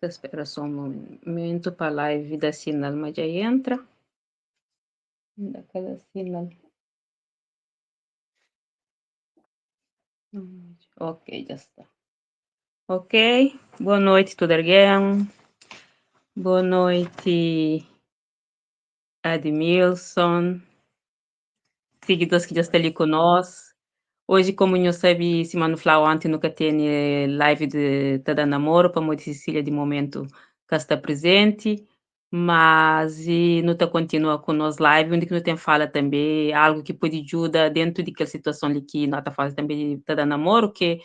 Ta spera só un momentu pa live da sinal ma dja entra. Inda ka da sinal. Ok, dja sta. Ok, boa noite tudo algen. Boa noite Admilson. Seguidores ki dja sta li ku nos. Hoje, como nho sabe, sima nu fla onti, nu ka tene live de Ta Da Namoro, pamodi Cecília di momento ka sta presente, mas e nu ta kontinua ku nos live, undi ki nu ten fala tambe algo ki pode djuda dentu di kel situason li ki no ta faze tambe di Ta Da Namoro, ke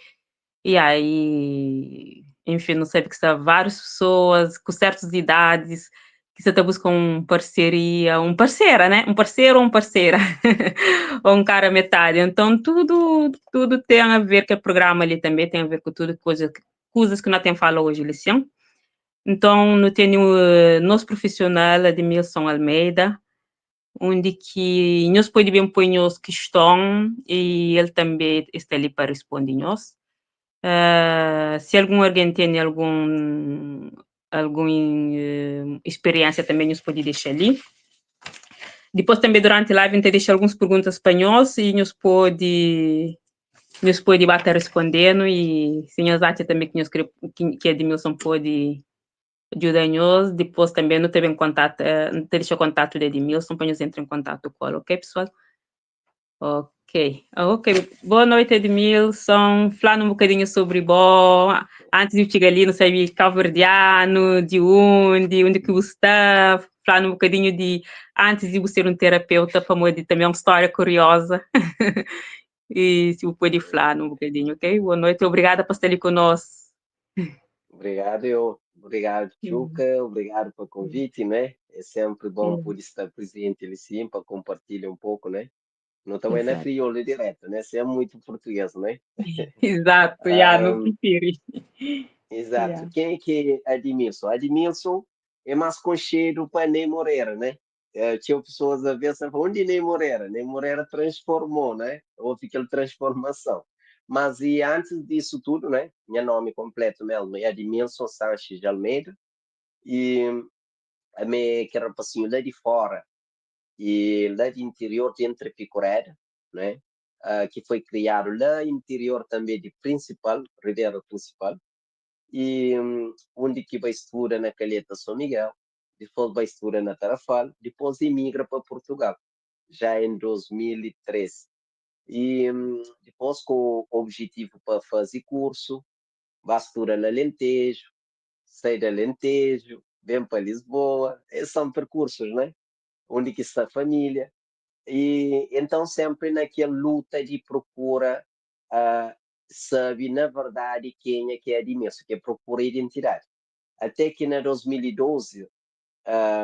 e aí, enfim, nu sabe ki sta várias pessoas ku certas idades ki sta ta buska un parceria, un parcera, né? Un parceiro ou un parceira, ou un cara metade. Então, tudo, tudo tem a ver com o programa ali também, tem a ver com tudo coisa, coisas que nós tem fala hoje, Luciano. Então, nu tene nos profissional Admilson Almeida, undi ki nhos pode ben poi nhos kiston e el tanbe sta li pa risponde nhos. Se algun algen tene algun algun speriensia tanbe nhos pode dexa li. Dipos tanbe duranti live N ta dexa alguns perguntas pa nhos e nhos pode nhos pode ba ta rispondenu e se nhos atxa tanbe ki nhos kre ki Admilson pode djuda nhos, dipos tanbe nu ta ben kontata, nu ta dexa kontatu di Admilson pa nhos entra en kontatu ku el, ok pesoal? Ok, ok. Boa noite Admilson, fla-nu un bokadinhu sobri bo, antis di bu txiga li nu sabe kauverdianu, di undi, undi ki bu sta, fla-nu un bokadinhu di antis di bu ser un terapeuta, pamodi tanbe é un stória kurioza e si bu pode fla-nu un bokadinhu, ok? Boa noite, obrigada pa sta li ku nos. Obrigado eu, obrigado Tchuca, obrigado pa convite, né? É sempre bom poder estar presente ali sim para compartilhar um pouco, né? Não também na crioulo direto, né? Sem muito português, né? Exato, já, não prefiro. Exato. Quem é que é Admilson? Admilson é mais conhecido para Ney Moreira, né? Tinha pessoas a ver, sempre, onde Ney Moreira? Ney Moreira transformou, né? Houve aquela transformação. Mas e antes disso tudo, né? Meu nome completo mesmo é Admilson Sanches de Almeida. E a minha que rapacinho lá de fora e lá de interior de Entre Picoré, né? Que foi criado lá interior também de Principal, Ribeira Principal, e onde que vai estudar na Calheta São Miguel, depois vai estudar na Tarrafal, depois imigra para Portugal, já em 2013. E depois com o objetivo para fazer curso, vai estudar na Alentejo, sai de Alentejo, vem para Lisboa, esses são percursos, né? Onde que está a família. E então sempre naquela luta de procura, sabe na verdade quem é que é Admilson, que é procura identidade. Até que na 2012,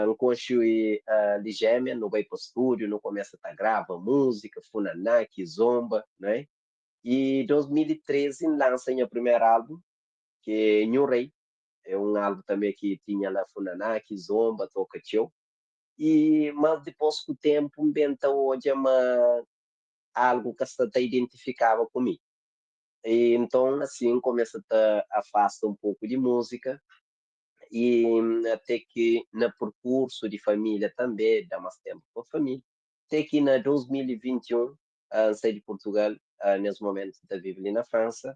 eu conheci a Ligêmea, no vai para o estúdio, no começa a gravar música, funaná, kizomba, né? E 2013 lança meu primeiro álbum, que é New Rei, é um álbum também que tinha lá funaná, kizomba, toca tcheu. E, mas depois com o tempo, inventa hoje uma, algo que se te identificava comigo. E então, assim, começa a afasta um pouco de música, e até que no percurso de família também, dá mais tempo com a família, até que na 2021, saí de Portugal, nesse momento tá vivo ali na França,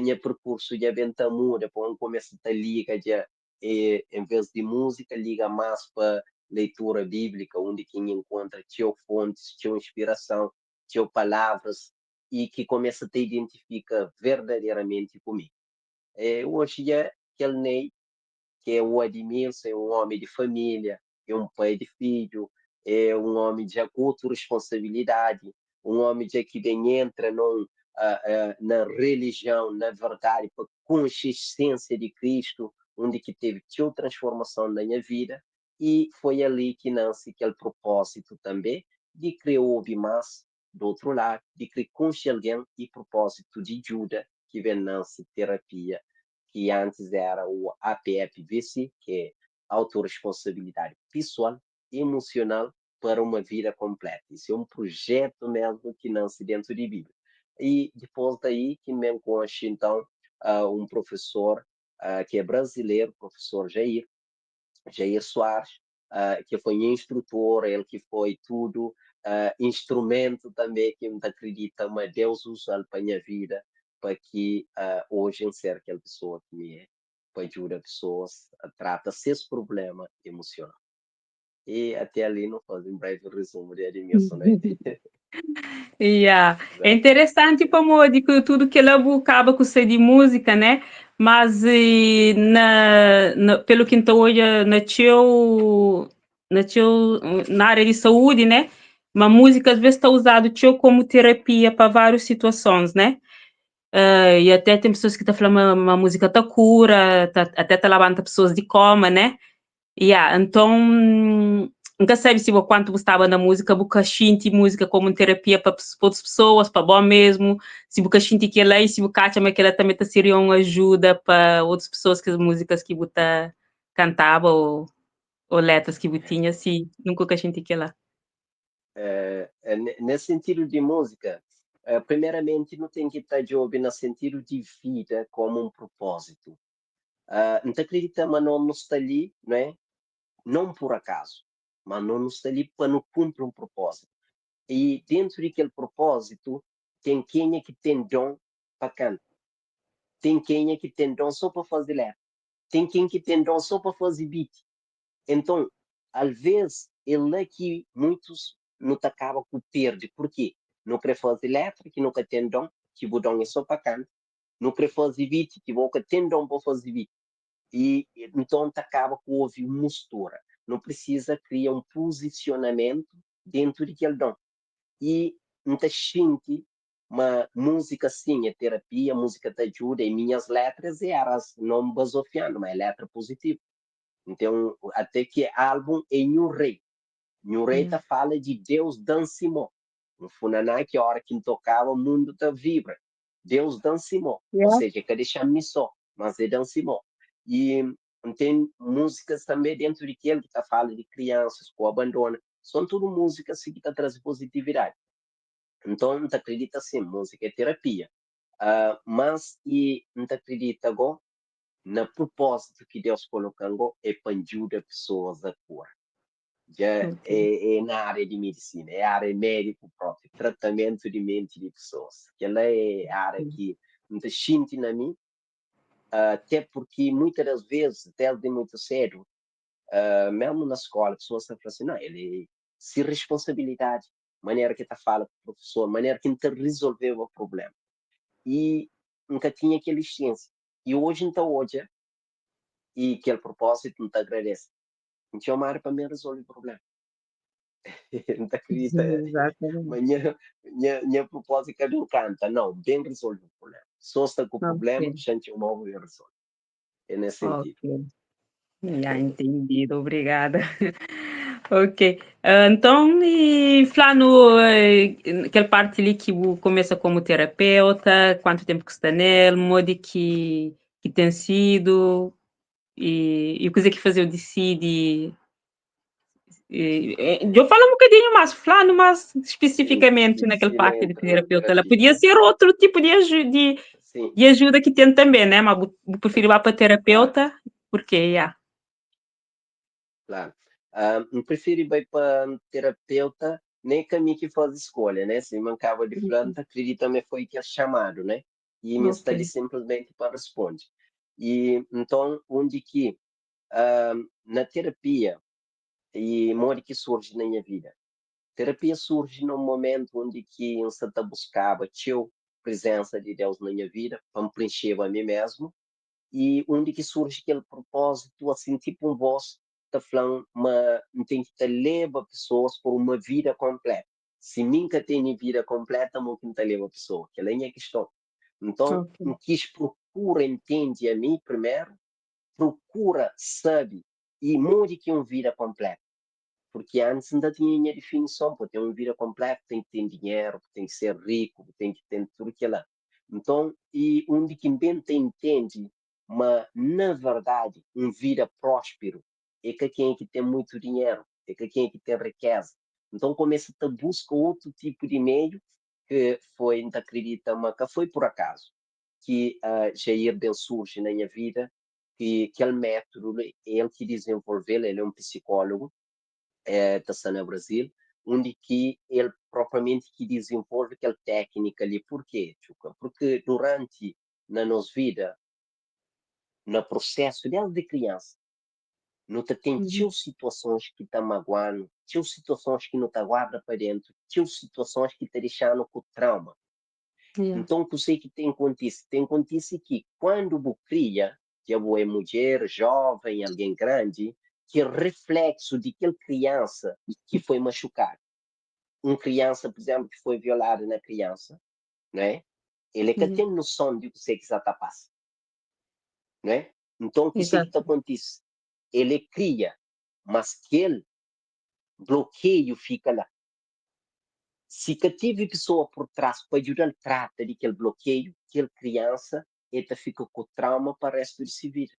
meu percurso já bem tá muda, depois começa a liga já, e, em vez de música, liga mais para leitura bíblica, onde quem encontra teu fontes, teu inspiração, teu palavras, e que começa a te identifica verdadeiramente comigo. E, hoje é aquele Ney, que é o Admilson, é um homem de família, é um pai de filho, é um homem de com responsabilidade, um homem de que bem entra na religião, na verdade, para consciência de Cristo, onde que teve sua transformação na minha vida, e foi ali que nasce aquele propósito também de criar ouvir mais do outro lado, de criar consciência alguém e propósito de ajuda que vem nasce terapia, que antes era o APFVC, que é autorresponsabilidade pessoal e emocional para uma vida completa. Isso é um projeto mesmo que nasce dentro de Bíblia. E depois daí que me conheci, então, um professor ki é brasileru, professor Jair, Jair Soares, ki foi nha instrutor, el ki foi tudu instrumento tanbê ki N ta kridita ma Deus uza-l pa nha vida pa ki oji N ser kel pesoa ki mi é, pa djuda pesoas a trata ses prubléma emosional. E até ali nu faze un breve rezumu di Admilson, né? Yeah. É interessante pamodi ku tudo kela bu kaba ku sai di múzika, né? Mas e, na, na, pelo ki N ta odja na txeu na txeu na área di saúdi, né? Ma múzika às vezes ta uzadu txeu komu terapia pa várius situasons, né? E até ten pessoas ki ta fla ma, ma múzika ta kura, ta, até ta labanta pessoas di koma, né? Yeah, nton, N ka sabe si bo kuantu bu staba na múzika bu ka xinti múzika komu un terapia pa otus pesoas, pa bo mesmu, si bu ka xinti kela i si bu ka atxa ma kela tanbe ta seria un ajuda pa otus pesoas kes múzikas ki bu ta kantaba ô ô letras ki bu tinha, si nunka bu ka xinti kela. Nes sentidu di múzika, primeramenti nu ten ki ta djobe na sentidu di vida komu un propózitu. N ta kridita ma no nu sta li, no é, non pur akazu, ma no nu sta li pa nu kunpri un propózitu. I dentu di kel propózitu ten kenha ki ten don pa kanta, ten kenha ki ten don so pa faze letra, ten ken ki ten don so pa faze beat. Enton, alvês é la ki muitus nu ta kaba ku perde, purki nu kre faze letra ki nu ka ten don, ki bu don é so pa kanta, nu kre faze beat ki bo ka ten don pa faze beat i nton ta kaba ku ovi un mustura. Nu prisiza kria un puzisionamentu dentu di kel don i N ta xinti ma múzika sin é terapia, múzika ta djuda i minhas letras é eras non bazofiandu ma é letra puzitivu. N ten ate ki album é Nhu Rei. Nhu Rei ta fala di Deus dan si mo. Un funaná ki ora ki N tokaba mundu ta vibra. Deus da-m si mô. Ou seja, e ka dexa-m mi sô, mas e da-m si mô. I N ten múzikas tanbê dentu di kel ki ta fala di kriansas ku abandona. Son tudu múzikas si ki ta traze pozitividadi. Nton, N ta kridita sin, múzika é terapia. Mas i N ta kridita gó na prupózitu ki Deus koloka-m gó é pa N djuda pesoas a kura. Dja é na área di medisina, é área médiku própi, tratamentu di menti di pesoas. Kel-la é área ki N ta xinti na mi, até purki muita das vezes, desdi muitu sedu, mesmu na skóla, pesoas ta fla si, Nau, el é si responsabilidadi, manera ki el ta fala ku profesor, manera ki N ta rizolveba prubléma. I N ka tinha kel isiénsia. I oji N ta odja, i kel propósitu N ta agradese. N txomadu pa mi resolve problema. N ta kridita ma nha, nha, nha propósito ka ben kanta, não, ben resolve problema. Só sta ku problema, xa N txomau ben resolve. É nesse sentido. Ok. Ya, entendido, obrigada. Ok, então, e fla-nu kel parti li ki bu kumesa komu terapeuta, kuantu tempu ki sta nel, modi ki ki ten sidu, E, e kuzê ki faze-u disidi? Djo fala um bocadinho mais, flando mais especificamente naquele parte de terapeuta. Ela podia ser outro tipo de, aju de, de ajuda que tem também, né? Mas bu, bu prefiro ir para terapeuta, porque, yeah. Claro. N prefiro ir pa terapeuta, nem que mi que faz escolha, né? Se me acaba de falar, uhum. acredita me foi que é chamado, né? I mi sta li sinplismenti pa responde. I nton, undi ki na terapia i modi ki surji na nha vida? Terapia surji na un momentu undi ki N sta ta buskaba txeu prizensa di Deus na nha vida pa N prinxeba mi mesmu i undi ki surji kel propózitu asin tipu un vós ta fla-m ma N ten ki ta leba pesoas pa uma vida konplétu. Si mi N ka tene vida konpleta, mo ki N ta leba pesoa? Kel-la é nha kiston. Nton, N kis prokura intende ami primeru, prokura sabe i modi ki é un vida konpleta. Purki antis N ta tinha nha difinison, pa ten un vida konpletu ten ki ten dinheru, bu ten ki ser riku, bu ten ki ten tudu kel-la. Nton, i undi ki N ben ta intende ma na verdadi un vida próspiru é ka kenha ki ten muitu dinheru, é ka kenha ki ten rikeza. Nton, kumesa ta buska otu tipu di meiu ki foi, N ta kridita ma ka foi pur akazu ki Jair ben surji na nha vida. Ki kel método li, el ki dizenvolve-l, el é un psikólogu, ta sta na Brazil, undi ki el propriamenti ki dizenvolve kel téknika li. Purkê, Txuka? Purkê duranti na nos vida, na prosésu desdi kriansa, nu ta ten txeu situasons ki ta magua-nu, txeu situasons ki nu ta guarda pa déntu, txeu situasons ki ta dexa-nu ku trauma. Nton, kuzê ki ten kontise? Ten kontise ki kuandu bu kria, dja bu é mudjer, jóven, algen grandi, ki refleksu di kel kriansa ki foi maxukadu. Un kriansa, pur izénplu, ki foi violadu na kriansa, né? El é ka ten noson di kuzê ki sa ta pasa, né? Nton, kuzê ki ta kontise? El é kria, mas kel blokeiu fika la. Si ka tive pesoa pur tras pa djuda-l trata di kel blokeiu, kel kriansa el ta fika ku trauma pa restu di se vida.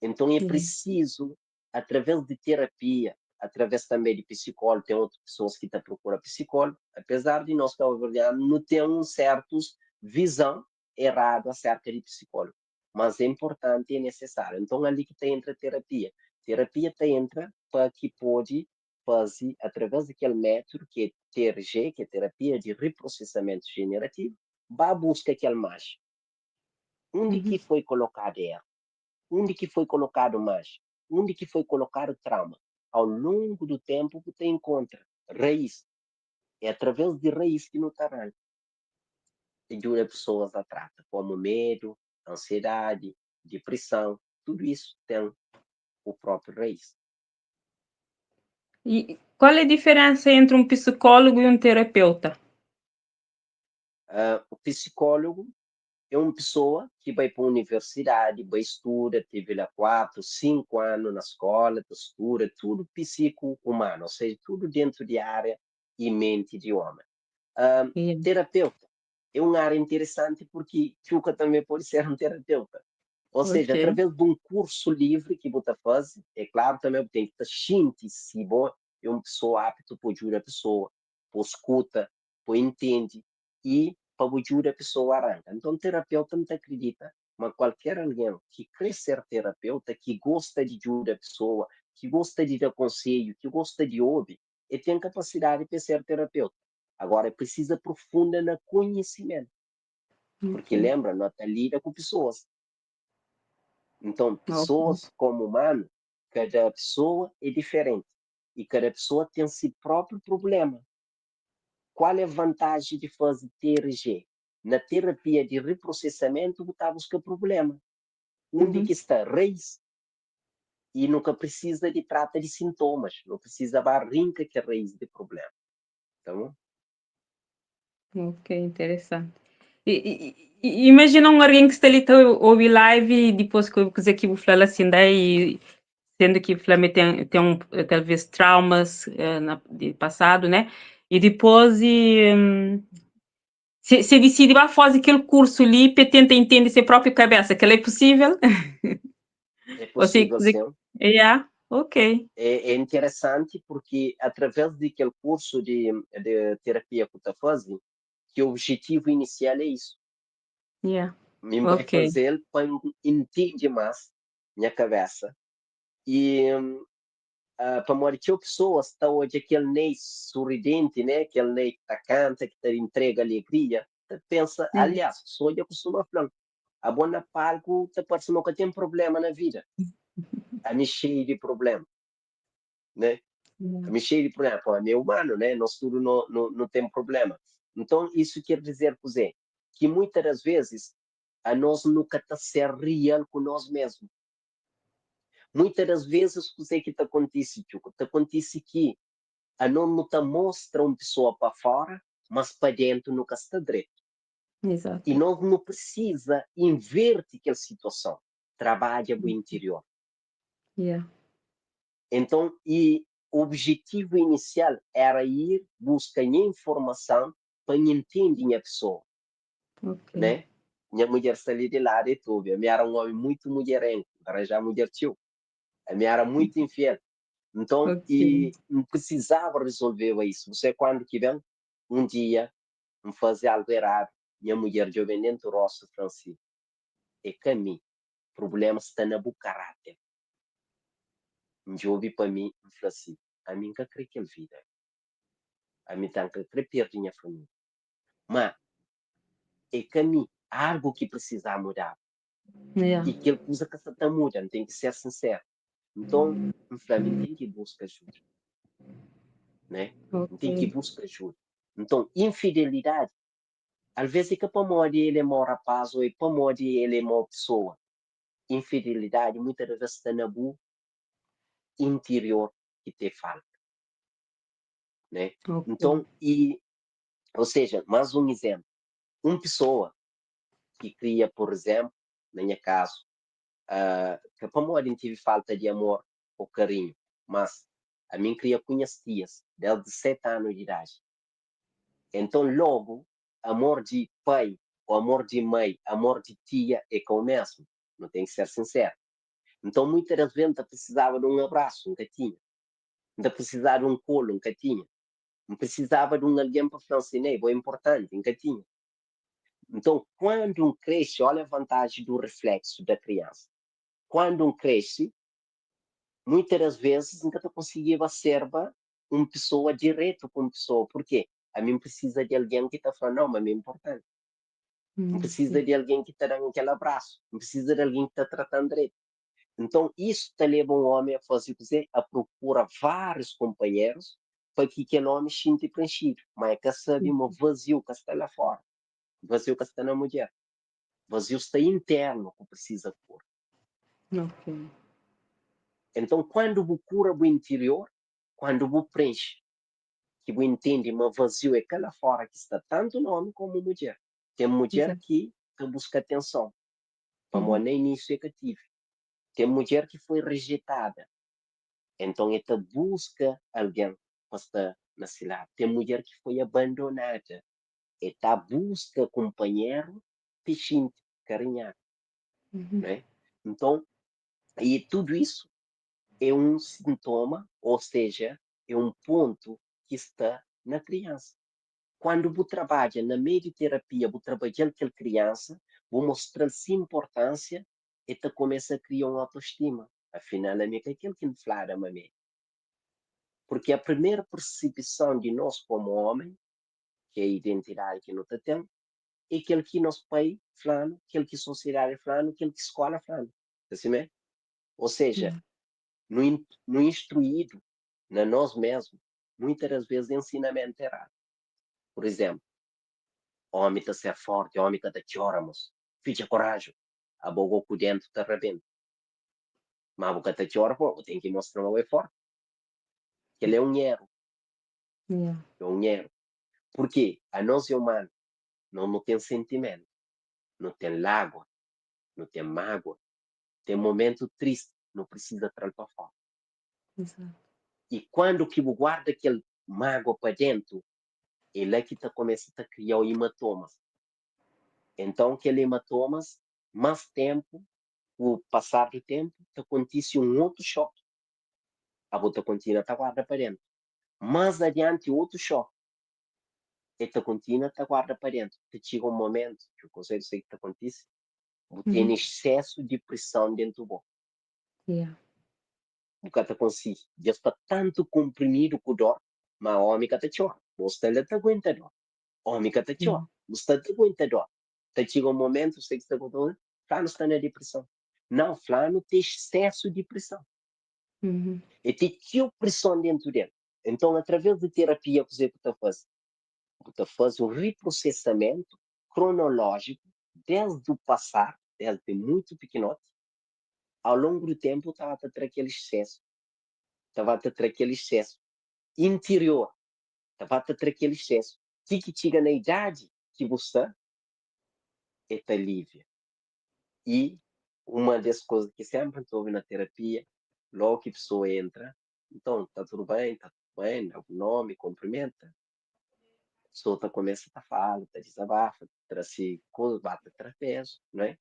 Enton é prisizu, através di terapia, através tanbe di pisikólogu, ten otu pesoas ki ta prokura pisikólogu, apezar di nos kabuverdianu nu ten un sertus vizon eradu aserka di pisikólogu, mas é inportanti, é nesesáriu. Enton ali ki ta entra terapia. Terapia ta entra pa ki pode faze através di kel métodu ki é TRG, ki é terapia di riprosesamentu jenerativu, ba buska kel maji. Undi ki foi kolokadu eru? Undi ki foi kolokadu maji? Undi ki foi kolokadu trauma? Au longu du ténpu bu ta inkontra raís. É através di raís ki nu ta ranka. Ta djuda pesoas a trata komu medu, ansiedadi, dipreson, tudu isu ten o própriu raís. E qual é a diferença entre um psicólogo e um terapeuta? O psicólogo é un pesoa ki bai pa universidadi, bai studa, teve la 4, 5 anu na skola ta studa tudu psiku umanu, ou seja, tudu dentu di ária e menti di omi. Terapeuta é un ária interesanti purki Txuka tanbe pode ser un terapeuta. Ou seja, através di un kursu livri ki bu ta faze, é klaru tanbe bu ten ki ta xinti si bo é un pesoa aptu pa djuda pesoa, pa skuta, pa intende i pa bu djuda pesoa aranka. Nton, terapeuta, N ta kridita ma kualker algen ki kre ser terapeuta, ki gosta di djuda pesoa, ki gosta di da konsedju, ki gosta di obi, e ten kapasidadi pa e ser terapeuta. Agora, e prisiza aprofunda na konhisimentu. Porque lembra, no ta lida ku pesoas. Nton, pesoas komu umanu, kada pesoa é diferenti i kada pesoa ten si própriu problema. Kual é vantaji di faze TRG? Na terapia di riprosesamentu bu ta buska problema. Undi ki sta rais? I nu ka prisiza di trata di sintomas, nu prisiza ba rinka kel rais di problema. Tá bom? Ok, interesanti. I imajina un algen ki sta li ta obi live i dipôs ki obi kuzê ki bu fla-l asin da i sendu ki fla ma ten un talvês traumas na di pasadu, né? I dipôs i se disidi ba faze kel kursu li pa tenta intende se própi kabésa, kel-la é pusível? É pusível, sim. Yeah, ok. É interesanti purki através di kel kursu di terapia ku ta faze, ki objetivu inisial é isu. Mi N bai faze-l pa N intende más nha kabésa i pamodi txeu pesoas ta odja kel Ney suridenti, né, kel Ney ki ta kanta, ki ta intrega alegria, ta pensa, aliás, sô dja kustuma fla-m, abo na palku ta parse ma ka ten problema na vida. Ami xeiu di problema, né? Ami xeiu di problema, pô, ami é humano, né? Nos tudu no ten problema. Nton, isu ker dizer kuzê? Ki muitas das vezes anos nu ka ta ser real ku nos mesmu. Muitas das vezes kuzê ki ta kontise, Txuku? Ta kontise ki anos nu ta mostra un pesoa pa fora, mas pa dentu nu ka sta dretu. I nos nu prisiza inverti kel situason, trabadja bu interior. Enton, i objetivu inisial era ir buska nha informason pa N intende nha pesoa. Né? Nha mudjer sta li di ladu e ta obi. Ami era un omi muitu mudjerengu, N ta ranjaba mudjer txeu. Ami era muitu infiel. Nton, i N prisizaba rezolveba isu. Bu sabe kuandu ki ben? Un dia N faze algu eradu, nha mudjer djobe-m dentu rostu fla-m si, É ka mi. Prubléma sta na bu karáter. N djobe pa mi, N fla si, Ami N ka krê kel vida li. Ami ta N ka krê perde nha família. Má é ka mi, algu ki prisiza mudaba. I kel kuza ka sta ta muda, N ten ki ser sinseru. Nton, N fla, mi N ten ki buska ajuda. Né? N ten ki buska ajuda. Nton, infidelidadi, alvês é ka pamodi el é mau rapaz ô é pamodi el é mau pesoa. Infidelidadi muitas das vezes sta na bu interior ki te falta. Né? Nton, i, ou seja, más un izénplu, un pesoa ki kria, por izénplu, na nha kazu, ka pamodi N tive falta di amor ô karinhu, mas ami N kria ku nhas tias desdi 7 anu di idadi. Enton, logu, amor di pai ô amor di mai, amor di tia é ka o mesmu, nu ten ki ser sinseru. Nton, muitas das ves N ta prisizaba di un abrasu, N ka tinha. N ta prisizaba di un kolu, N ka tinha. N prisizaba di un algen pa fla-m si, Ney, bo é inportanti, N ka tinha. Nton, kuandu N kresce, olha vantaji do reflexo da kriansa, kuandu N kresce, muitas das vezes N ka ta konsigiba serba un pesoa diretu ku un pesoa, purkê ami N prisiza di algen ki ta fla, nau, ma mi é inportanti. N prisiza di algen ki ta da-m kel abrasu, N prisiza di algen ki ta trata-m dretu. Nton, isu ta leba un ómi a faze kuzê? A prokura várius kunpanherus pa ki kel ómi xinti prenxidu. Má el ka sabe ma vaziu ka sta la fóra, vaziu ka sta na mudjer, vaziu sta internu ku prisiza kura. Enton, kuandu bu kura bu interior, kuandu bu prenxe, ki bu intende ma vaziu é ka la fóra ki sta, tantu na ómi komu mudjer. Ten mudjer ki ta buska atenson, pamodi na inísiu e ka tive. Ten mudjer ki foi rejetada, enton e ta buska algen pa sta na si ladu. Ten mudjer ki foi abandonada, e ta buska kunpanheru pa e xinti karinhadu, né? Nton, i tudu isu é un sintoma, ou seja, é un pontu ki sta na kriansa. Kuandu bu trabadja na meiu di terapia, bu trabadja-l kel kriansa, bu mostra-l si inportánsia, e ta kumesa kria un autostima. Afinal, ami ka kel ki N flada ma mi é. Purki a primeru persipison di nos komu omi, ki é identidadi ki nu ta ten, é kel ki nos pai fla-nu, kel ki sosiedadi fla-nu, kel ki skola fla-nu. Ka simé? Ou seja, nu nu instruídu na nos mesmu, muitas das vezes ensinamentu eradu. Pur izénplu, ómi ta ser fórti, ómi ka ta txora, mos, fitxa koraju, abo go ku déntu ta rabenta. Má bu ka ta txora, pô, bu ten ki mostra ma bo é fórti. Kel-la é un éru. É un éru. Purkê anos é umanu, nos nu ten sentimentu, nu ten lágua, nu ten mágua, ten momentu tristi, nu prisiza tra-l pa fóra. I kuandu ki bu guarda kel mágua pa déntu, é la ki ta kumesa ta kria-u imatomas. Entãu, kel imatomas, más ténpu, ku pasar di ténpu, ta kontise un otu xóki. Abo ta kontinua ta guarda pa déntu. Más adianti, otu xóki. E ta kontinua ta guarda pa déntu. Ta txiga un momentu, ki konselhu sai ki ta kontise, bu tene exsésu di prison déntu bo. Bu ka ta konsigi. Dja sta tantu konprimidu ku dor, ma omi ka ta txora. Bo sta la ta aguenta dor. Omi ka ta txora. Bu sta ta aguenta dor. Ta txiga un momentu, se ki sta konta, flanu sta na deprison. Nau, flanu ten exsésu di prison. E ten txeu prison dentu del. Enton, atraves di terapia, kuzê ku ta faze? Bu ta faze un riprosesamentu kronolójiku desdi u pasar, desdi muitu pikinoti, ao longu du ténpu ta ba ta tra kel exsésu, ta ba ta tra kel exsésu interior, ta ba ta tra kel exsésu, ti ki txiga na idadi ki bu sta, e ta alivia. I uma des koza ki sénpri N ta obi na terapia, lógu ki pesoa entra, nton, ta tudu ben, ta tudu ben, da bu nómi, konprimenta, pesoa ta kumesa ta fala, ta dizabafa, ta tra si koza, ba ta tra pézu, não é?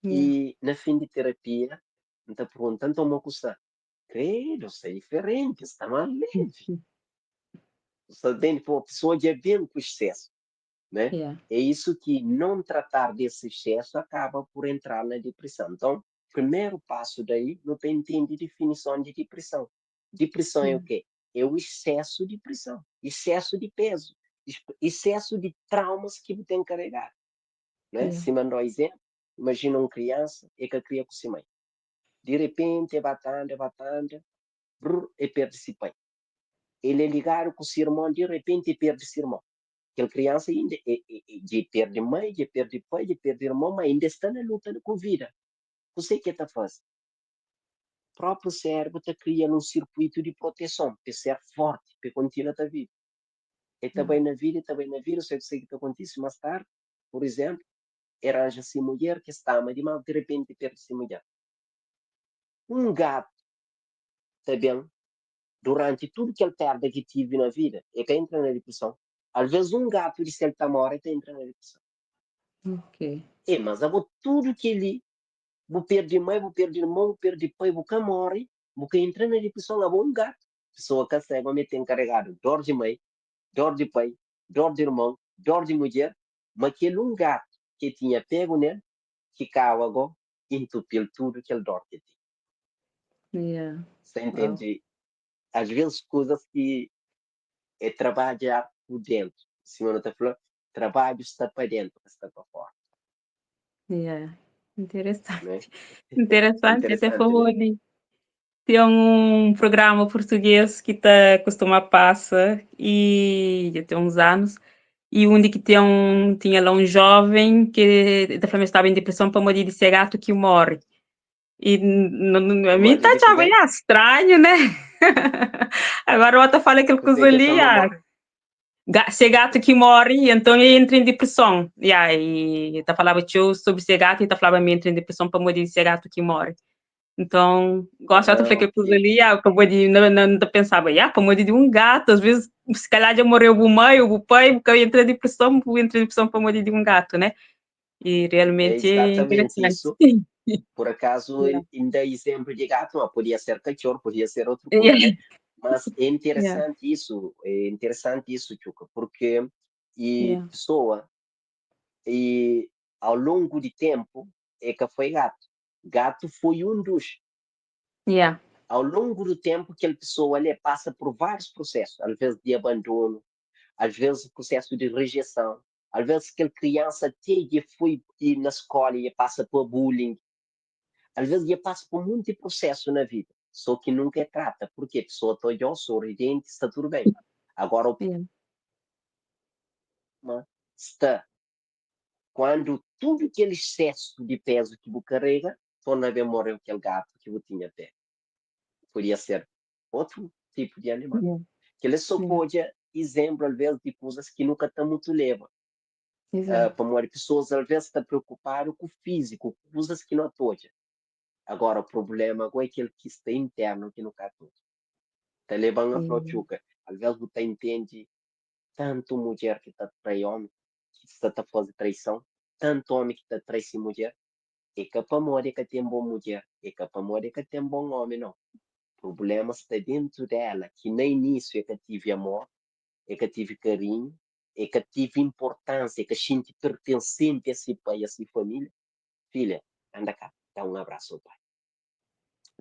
I na fin di terapia, N ta pergunta, nton mo ku sta? Credo, sta diferenti, sta más levi. Sta bem, pô, pessoa dja ben ku excesso. Né? É isso que não tratar desse excesso acaba por entrar na depressão. Então, primeiro passo daí, não tem entende definição de depressão. Depressão é o quê? É o excesso de pressão, excesso de peso, excesso de traumas que você tem carregado. Né? Se mandou exemplo, imagina uma criança e que cria com sua mãe. De repente, é batendo, é batendo, brrr, e perde-se pai. Ele é ligado com seu irmão, de repente perde seu irmão. Aquela criança ainda é, de perde mãe, de perde pai, de perde irmão, mas ainda está na luta com vida. Você que está fazendo? O próprio cérebro está criando um circuito de proteção para ser forte, para continuar a vida. E também na vida, também na vida, sei que acontece mais tarde, por exemplo, arranja-se mulher que está mas de repente perde-se mulher. Um gato também, durante tudo que ele perde que tive na vida, é que entra na depressão. Às vezes um gato de certa morte entra na depressão. É, mas eu vou tudo que ele, vou perder mãe, vou perder irmão, vou perder pai, vou que morre, vou que entra na depressão, eu vou um gato. Pessoa que cega, me tem carregado dor de mãe, dor de pai, dor de irmão, dor de mulher, mas aquele um gato que tinha pego nele, que agora, entupiu tudo que ele dor que tinha. Você entende? Às vezes coisas que é trabalhar por dentro. Senhora está falando, trabalho está para dentro, está para fora. Yeah. Interessante. Né? Interessante, até falou né? Tem um programa português que tá costuma passa e já tem uns anos e onde que tem um, tinha lá um jovem que da família estava em depressão para morrer de ser gato que morre. E a mim tá achava estranho, né? Agora o outro fala aquele coisa ali, ah, ser gato que morre, então ele entra em depressão. E aí, tá falava tio sobre ser gato e tá falava me entra em depressão para morrer de ser gato que morre. Então, gosto de falar que coisa ali, ah, acabou de não, não, não pensava, ah, para morrer de um gato, às vezes, se calhar já morreu o mãe, o pai, porque entra em depressão, entra em depressão para morrer de um gato, né? E realmente é exatamente isso. Por acaso, ainda exemplo de gato, mas podia ser cachorro, podia ser outro coisa, né? Mas é interessante isso, é interessante isso, Chuca, porque e pessoa, e ao longo de tempo, é que foi gato. Gato foi um dos. Ao longo do tempo que a pessoa ali passa por vários processos, às vezes de abandono, às vezes processo de rejeição, às vezes aquela criança até que foi ir na escola e passa por bullying, às vezes passa por muito processo na vida, só que nunca trata, porque a pessoa está olhando, sorridente, está tudo bem. Agora, o está quando tudo aquele excesso de peso que você carrega, torna a morrer aquele gato que você tinha pé. Podia ser outro tipo de animal. Que ele só pode exemplo, às vezes, de coisas que nunca está muito leva. Para pessoas, às vezes, estão preocupadas com o físico, coisas que não pode. Agora, o problema é aquele que está interno, que não está tudo. Está levando a flor. Às vezes, você entende tanto mulher que está trai homem, que está a fazer traição, tanto homem que está traindo mulher, é que para morrer que tem boa mulher, é que para morrer que tem bom homem, não. O problema está dentro dela, que no início é que tive amor, é que tive carinho, é que tive importância, é que sente pertencente a esse pai, a essa família. Filha, anda cá, dá um abraço ao pai.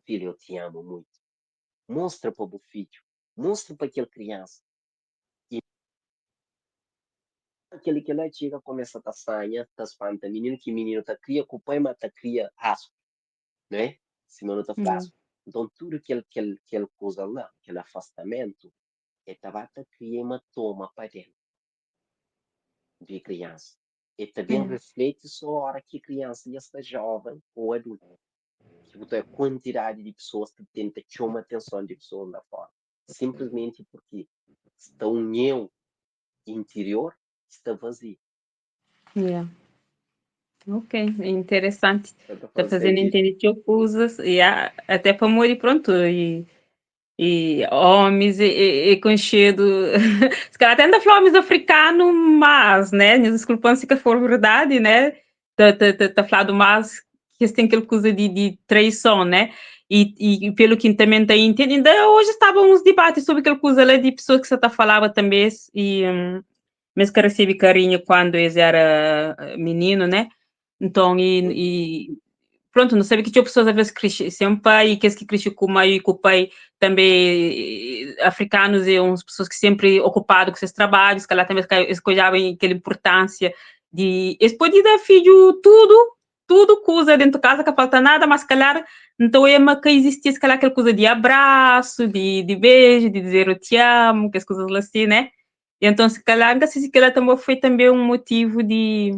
Filho, eu te amo muito. Mostra para o filho, mostra para aquela criança. E aquele que lá chega, começa a tassanha, tá espanta menino, que menino tá cria com o pai, mas tá cria asco, né? Se não tá fácil. Então, tudo aquele coisa lá, aquele afastamento, é tabata cria uma toma para dentro de criança. E também reflete só a hora que a criança já está jovem ou adulta. Tipo, a quantidade de pessoas que tenta chamar a atenção de pessoas lá fora. Simplesmente porque está um eu interior está vazio. Yeah. Ok, interessante. Está fazendo entender que coisas, e até para morrer pronto, e homens e conchedo, se calhar até ainda falou homens africanos, mas, né, desculpando se que for verdade, né, tá falando mais que eles têm aquela coisa de traição, né, e pelo que também está entendendo, ainda hoje estavam uns debates sobre aquela coisa lá de pessoas que você tá falava também, e Ma es ka resebe karinhu kandu es éra mininu, né? Nton, i prontu, nu sabe ki txeu pesoas alvês krixi sen pai i kes ki krixi ku mai i ku pai tanbê. Afrikanus é uns pesoas ki senpri okupadu ku ses trabadju, se kalhar tanbê es ka odjaba kel inpurtánsia di es pode da fidju tudu, tudu kuza dentu kaza, ka falta nada, mas se kalhar N ta oia ma ka izistia se kalhar kel kuza di abrasu, di beju, di dizer eu te amo, kes kuzas la si, né? E anton se kalhar, N ka sei si kela tanbê foi tanbê un motivu di.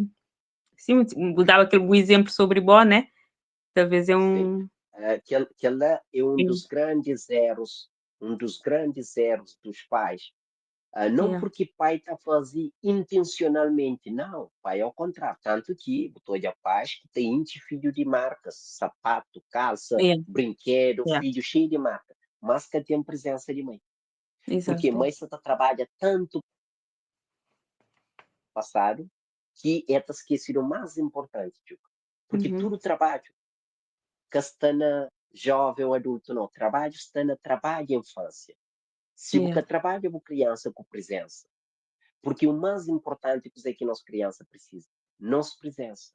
Sim, bu daba kel bu izénplu sobri bo, né? Talvês é Sim. un. Kel-la é um dos grandes erros, um dos grandes erros dos pais. Não porque pai ta faze intencionalmente, não, pai ao contrário. Tanto ki bu ta odja pais ki ta intxi fidju di markas, sapatu, kalsa, brinkedu, fidju xeiu di marka, mas ka ten prezensa di mãe. Porque Exato. Mãe sa ta trabadja tantu pasadu ki el ta skese do más inportanti, Djuka. Porque tudu trabadju ka sta na jovem ou adultu, nau. Trabadju sta na trabadja infansia. Si bu ka trabadja bu kriansa ku prizensa, porque o más inportanti, kuzê ki nos kriansa prisiza? Nos prizensa.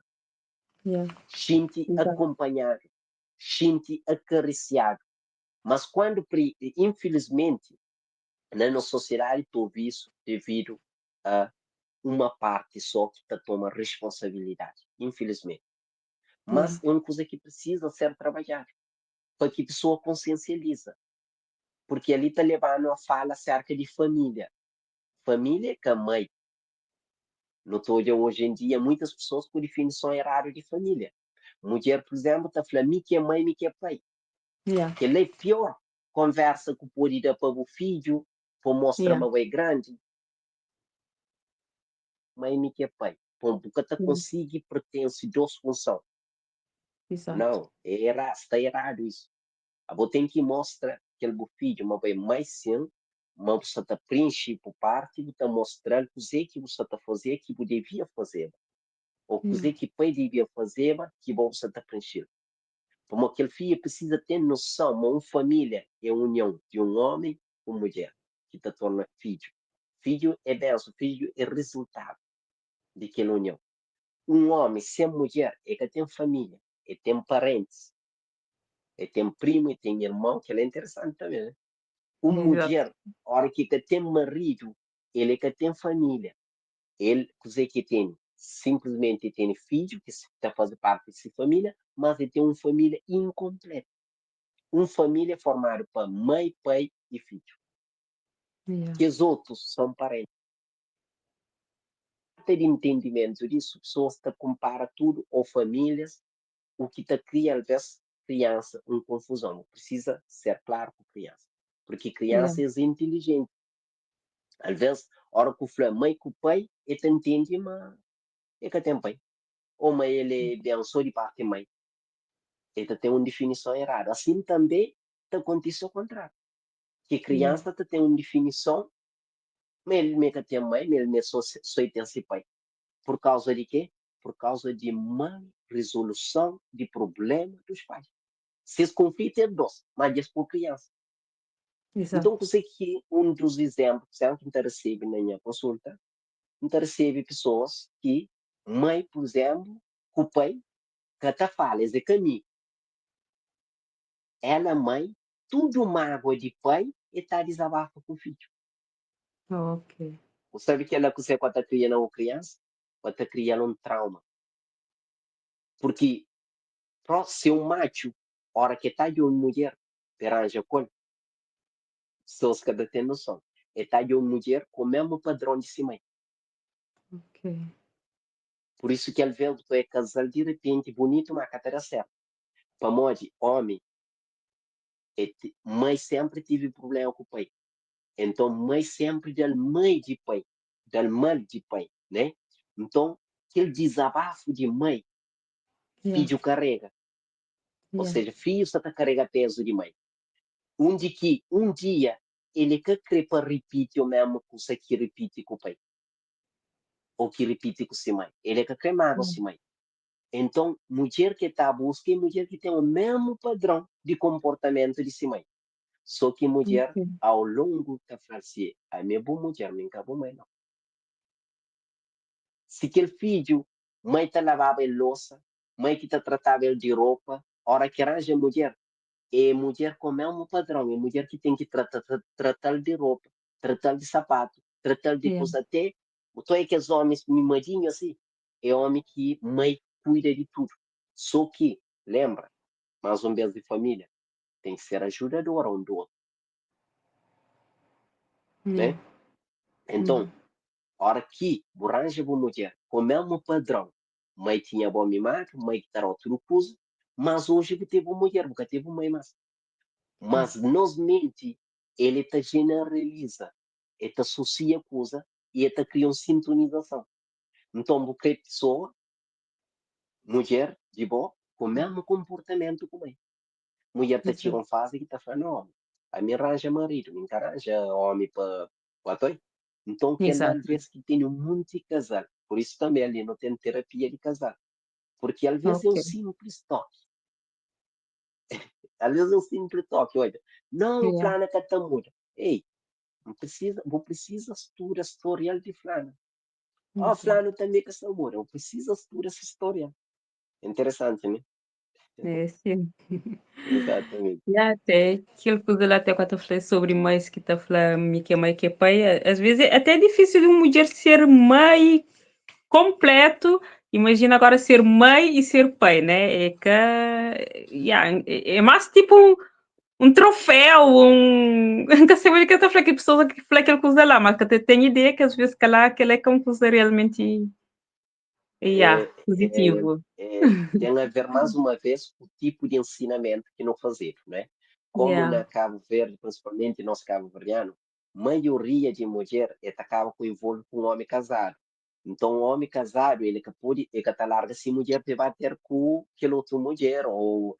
Xinti akonpanhadu, xinti akarisiadu. Mas kuandu, infilismenti, na nos sosiedadi ta obi isu devidu a uma parti só ki ta toma responsabilidadi, infilismenti. Mas é un kuza ki prisiza ser trabadjadu pa ki pesoa konsiensializa, porque ali ta leba-nu a fala aserka di família. Família é ka mai. Nu ta odja oji en dia muitas pesoas ku difinison eradu di família. Mudjer, pur izénplu, ta fla mi ki é mai, mi ki é pai. Kel-la é pior konversa ku pode da pa bu fidju, pa mostra ma bo é grandi. Mai, mi ki é pai. Pon, bu ka ta konsigi pertense dos funson. Exato. Nau, é sta eradu isu. Abo ten ki mostra kel bu fidju ma bo é mai sin, ma bu sa ta prenxe bu parti, bu ta mostra-l kuzê ki bu sa ta faze ki bu devia fazeba, ô kuzê ki pai devia fazeba ki bo bu sa ta prenxe-l. Pamodi kel fidju prisiza ten noson ma un família é union di un ómi ku un mudjer ki ta torna fidju. Fidju é benson, fidju é rizultadu di kel union. Un ómi sen mudjer e ka ten família, e ten parentis, e ten primu, e ten irmon, kel-la é interesanti tanbê, né? Un mudjer, óra ki e ka ten maridu, el e ka ten família. El, kuzê ki e tene? Sinplismenti e tene fidju ki ta faze parti di se família, mas e ten un família inkonpletu. Un família é formadu pa mai, pai i fidju. Kes otus son parenti. Falta di ntendimentu disu, pesoas ta kunpara tudu ô famílias, u ki ta kria alvês kriansa un konfuzon. Bu prisiza ser klaru ku kriansa, purki kriansa es é intilijenti. Alvês, óra ku fla mai ku pai, el ta ntende ma el ka ten pai, ô ma el é ben sô di parti mai. El ta ten un difinison eradu. Asin tanbê ta kontise okontráriu, ki kriansa ta ten un difinison ma el ma el ka ten mai, ma el ma sô el ten se pai. Pur kauza di kê? Pur kauza di mal rizoluson di prubléma dos pais. Ses konflitu é dos, má dja es pô kriansa. Nton, kuzê ki un dos izénplu, pur izénplu, ki N ta resebe na nha konsulta, N ta resebe pesoas ki mai, pur izénplu, ku pai ka ta fala, es é ka amigu. Ela, mai, tudu mágua di pai e ta dizabafa ku fidju. Bu sabe kel-la kuzê ku el ta kria na un kriansa? El ta kria-l un trauma. Purki, si un matxu, óra ki el ta djobe mudjer, pa e ranja ku el, pesoas ka ta ten noson. E ta djobe mudjer ku mésmu padron di si mai. Pur isu ki alvês bu ta oja kazal di repenti bunitu, má ka ta da sértu. Pamodi ómi, e mai sénpri tivi prubléma ku pai. Enton mai sénpri da-l mai di pai, da-l mal di pai, né? Nton kel dizabafu di mai, fidju karega. Ou seja, fidju sta ta karega pezu di mai. Undi ki un dia el ka kre pa ripiti o mesmu kusa ki ripiti ku pai ou ki ripiti ku si mai. El ka kre magua si mai. Enton, mudjer ki el ta buska é mudjer ki ten o mesmu padron di konportamentu di si mai. So ki mudjer, au longu, ta fla-l si, ami é bu mudjer, mi N ka bu mai, nau. Si kel fidju, mai ta lababa el losa, mai ki ta trataba el di ropa, ora ki ranja mudjer, é mudjer ku mesmu padron, é mudjer ki ten ki trata tratal di ropa, tratal di sapatu, tratal di kusa até to é kes omis mimadinhu asi, é omi ki mai kuida di tudu. So ki, lenbra, mas un bes di familia ten ki ser ajudadora un do otu, né? Enton, ora ki bu ranja bu mudjer ku mesmu padron, mai tinha bo mimadu, mai ki ta dau tudu kuza, mas oji bu ten bu mudjer, bu ka ten bu mai mas. Mas nos menti, el ta jeneraliza, el ta asosia kuza i el ta kria un sintonizason. Nton bu kre pesoa, mudjer di bo, ku mesmu konportamentu ku mai. Mudjer ta txiga un fazi ki ta fla, no, ami N ranja maridu, mi N ka ranja omi pa pa toi. Nton kel-la alvês ki tene un monti kazal, pur isu tanbe ali no ten terapia di kazal, purki alvês é un sinplis toki, alvês é un sinplis toki, odja, não, flana ka ta muda, ei, N prisiza, bu prisiza studa storial di flana, ó, flanu tanbe ka sta muda, bu prisiza studa se storial. Interesanti, ne? É, sim. Exatamente. Ya, até kel kuza lá até ku ta fla sobre mães ki ta fla mi ki é mãe ki é pai, às vezes é até difícil de uma mulher ser mãe completo, imagina agora ser mãe e ser pai, né? É que ya, é mais tipo um troféu, um nka sabe que ta fla que pessoa que fla aquela coisa lá, mas que até tem ideia que às vezes que lá aquela é que é uma coisa realmente ya, positivo. Tem a ver mais uma vez com o tipo de ensinamento que não fazedu, né? Como na Cabo Verde, principalmente nos cabo-verdiano, maioria de mudjer e ta kaba ku envolve ku um homi casado. Então, um homi casado, ele ka pode, ele ka ta larga si mudjer pa e ba ter ku kel outro mudjer ou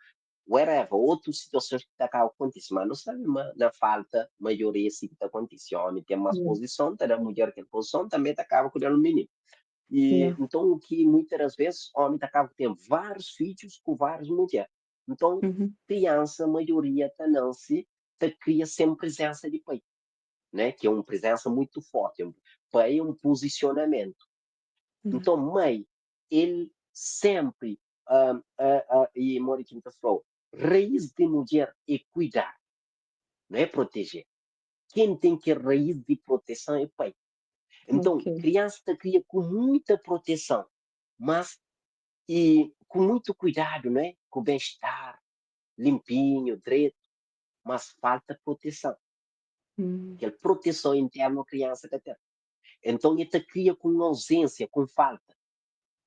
wherever, otus situações ki ta kaba kontise. Mas nu sabe ma na falta, maioria si ki ta kontise. Homi ten mas posison, ta da mudjer kel posison, tambe ta kaba ku da-l un mininu. E nton o ki muitas das vezes homi ta kaba ku ten várius fidjus ku várius mudjer. Nton kriansa maioria ta nanse ta kria sen prezensa di pai, né, ki é un prezensa muitu forti. Pai é un pozisionamentu. Nton mai el senpri i modi ki N ta fla-u, rais di mudjer é kuidar, não é proteger. Ken ten kel rais di proteson é pai. Nton, kriansa ta kria ku muita proteson, mas i ku muitu kuidadu, não é? Ku ben-estar, limpinhu, dretu, mas falta proteson. Kel proteson internu kriansa ka ten. Nton, e ta kria ku un auzensia, ku un falta.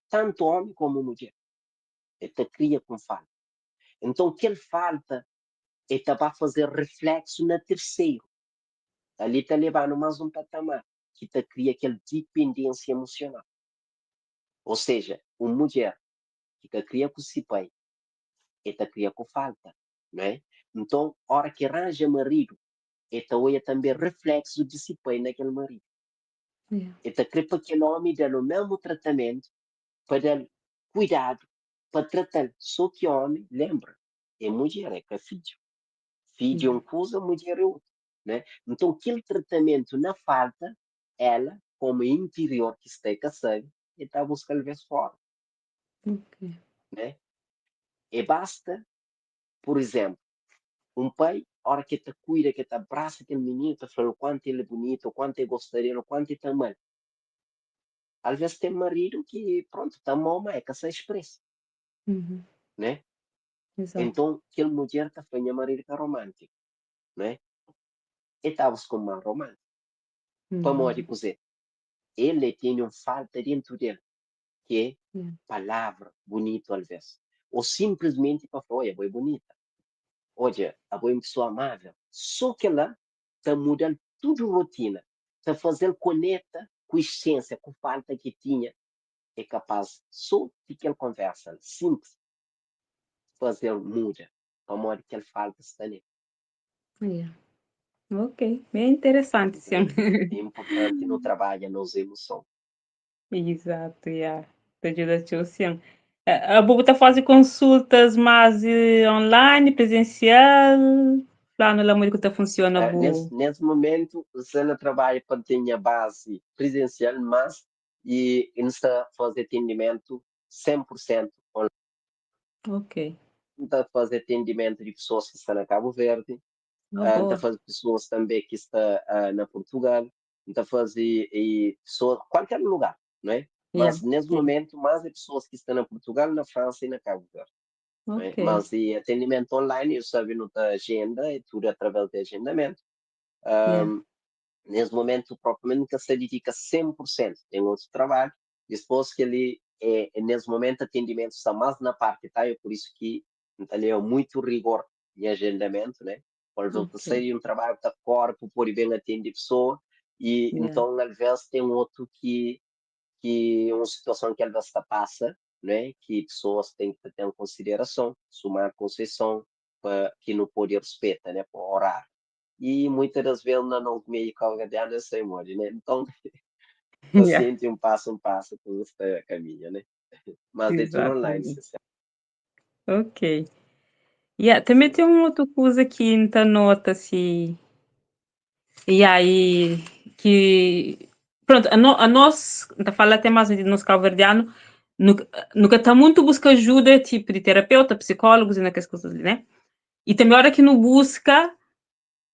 Tantu omi komu mudjer, e ta kria ku un falta. Nton, kel falta e ta ba faze refleksu na terseru. Ali ta leba-nu más un patamar ki ta kria kel dipendénsia emosional. Ô seja, un mudjer ki ka kria ku si pai, e ta kria ku falta, no é? Nton, óra ki ranja maridu, e ta oia tanbê refléksu di si pai na kel maridu. E ta kre pa kel ómi da-l o mésmu tratamentu, pa da-l kuidadu, pa trata-l. Sô ki ómi, lenbra, é mudjer, é ka fidju. Fidju é un kuza, mudjer é otu, né? Nton, kel tratamentu na falta, ela, komu é interior ki sta, e ka sabe, e ta buska alvês fora, né? E basta, pur izénplu, un pai, óra ki el ta kuida, ki el ta abrasa kel mininu, ta fla-l o kuantu el é bunitu, o kuantu el gosta di el, o kuantu el ta ama-l. Alvês ten maridu ki, prontu, ta ama-u, má el ka sabe spresa, né? Enton, kel mudjer ta fla, Nha maridu ka romántiku, né? El ta buska un mar romántiku. Pamodi kuzê? El é tene un falta dentu del, ki é palavra bunitu alvês. Ô sinplismenti pa fla, Oia, bo é bunita. Odja, abo é un pesoa amável. Sô kel-la ta muda-l tudu rotina, ta faze-l konekta ku esensia, ku falta ki tinha. É kapás sô di kel konversa sinplis faze-l muda, pamodi kel falta sta nel. Yeah. Ok, bem interessante, sim. É importante nu trabadja nos emoson. Exato, yeah. Ta djuda txeu, sim. Bu ta faze konsultas más online, presencial? Fla-nu la modi ku ta funciona bu. Nes momentu, N sta na trabadja pa N ten nha base presencial, mas E N sta faze atendimentu 100% online. N ta faze atendimentu di pesoas ki sta na Kabu Verdi, Oh, N ta boa. Faze pesoas tanbe ki sta na Portugal, N ta faze e pesoas kualker lugar, não é? Mas nes momentu más é pesoas ki sta na Portugal, na Fransa e na Kabu Verdi, não é? Mas e atendimentu online, eu sabe, nu ta agenda, é tudu através di agendamentu. Nes momentu propriamenti N ka sta dedika 100%, ten otu trabadju. Dispôs kel-li é nes momentu atendimentu sta más na parti, tá? É pur isu ki N ta leba muitu rigor nha agendamentu, né? Quando eu sai di un trabadju ta kóre pa pode ben atende pesoa e nton alvês ten otu ki un situason ki alvês ta pasa, né? Ki pesoas ten ki ta ten konsiderason, suma Conceição, pa ki nu pode rispeta, né? Pa oráriu. E muitas das vezes na nos meiu kabuverdianu é sai modi, né? Nton, paciente, um passo, tudu sta kaminha, né? Mas é tudu online, Exatamente. Ok. Yeah, também tem um outro coisa que N ta nota si. Yeah, e ki pronto, a, no, a nós, N ta fala até mais de nos kabuverdianu, nu ka ta muito busca ajuda tipo de terapeuta, psicólogos e naquelas coisas ali, né? E também hora que nu busca,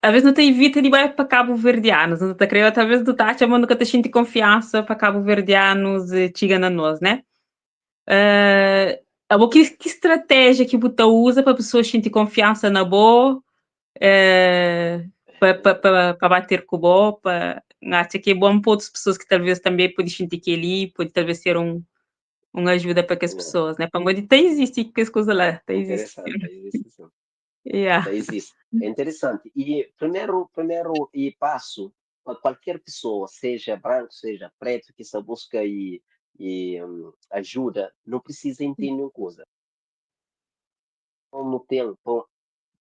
às vezes nu ta evita di bai pa cabo-verdianos, nu ta kre, talvez nu ta atxa ma nu ka ta xinti konfiansa pa cabo-verdianos txiga na nos, né? Abo, ki stratégia ki bu ta usa pa pessoas xinti konfiansa na bo, pa bater ku bo, pa atxa ki é bom pa outras pessoas que talvez também pode xinti que ali, pode talvez ser um ajuda pa kes pessoas, né? Pamodi ta existe kes coisa lá, ta existe. Interessante, ta existe sim. Yeah. Ta existe. É interessante. E primeiro e passo para qualquer pessoa, seja branco, seja preto, que só busca e ajuda, não precisa entender uma coisa. Como tem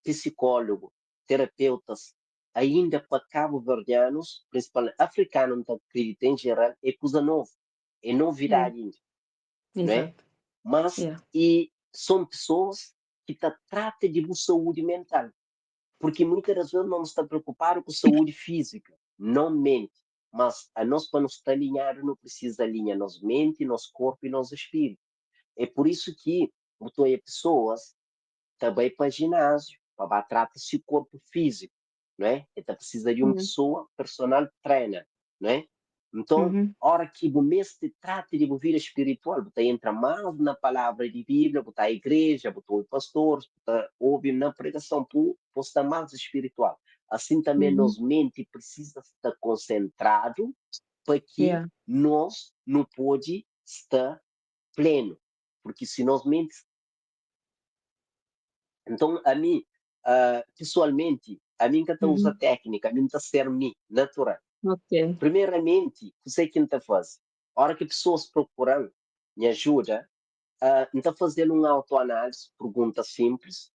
psicólogo, terapeutas, ainda para cabo-verdianos, principalmente africanos, não acredito em geral, é coisa nova, é novidade ainda, não é? Exato. Mas e são pessoas que tá trata de boa saúde mental, porque muitas das vezes não está preocupado com saúde física, não mente, mas a nós para nos estar alinhado não precisa alinhar nossa mente, nosso corpo e nosso espírito. É por isso que botou aí pessoas também para ginásio, para trata-se o corpo físico, não é? Então precisa de uma pessoa personal trainer, não é? Então, hora que o mestre trata de vida espiritual, você entra mais na palavra de Bíblia, você a igreja, você ouve pastores, você ouve na pregação, você está mais espiritual. Assim também nossa mente precisa estar concentrado para que nós não pode estar pleno. Porque se nós mente. Então, a mim, pessoalmente, a mim que usa técnica, a mim está ser mim, natural. Primeiramente, o que que faz? A hora que pessoas procuram me ajuda, está fazendo uma autoanálise, pergunta simples,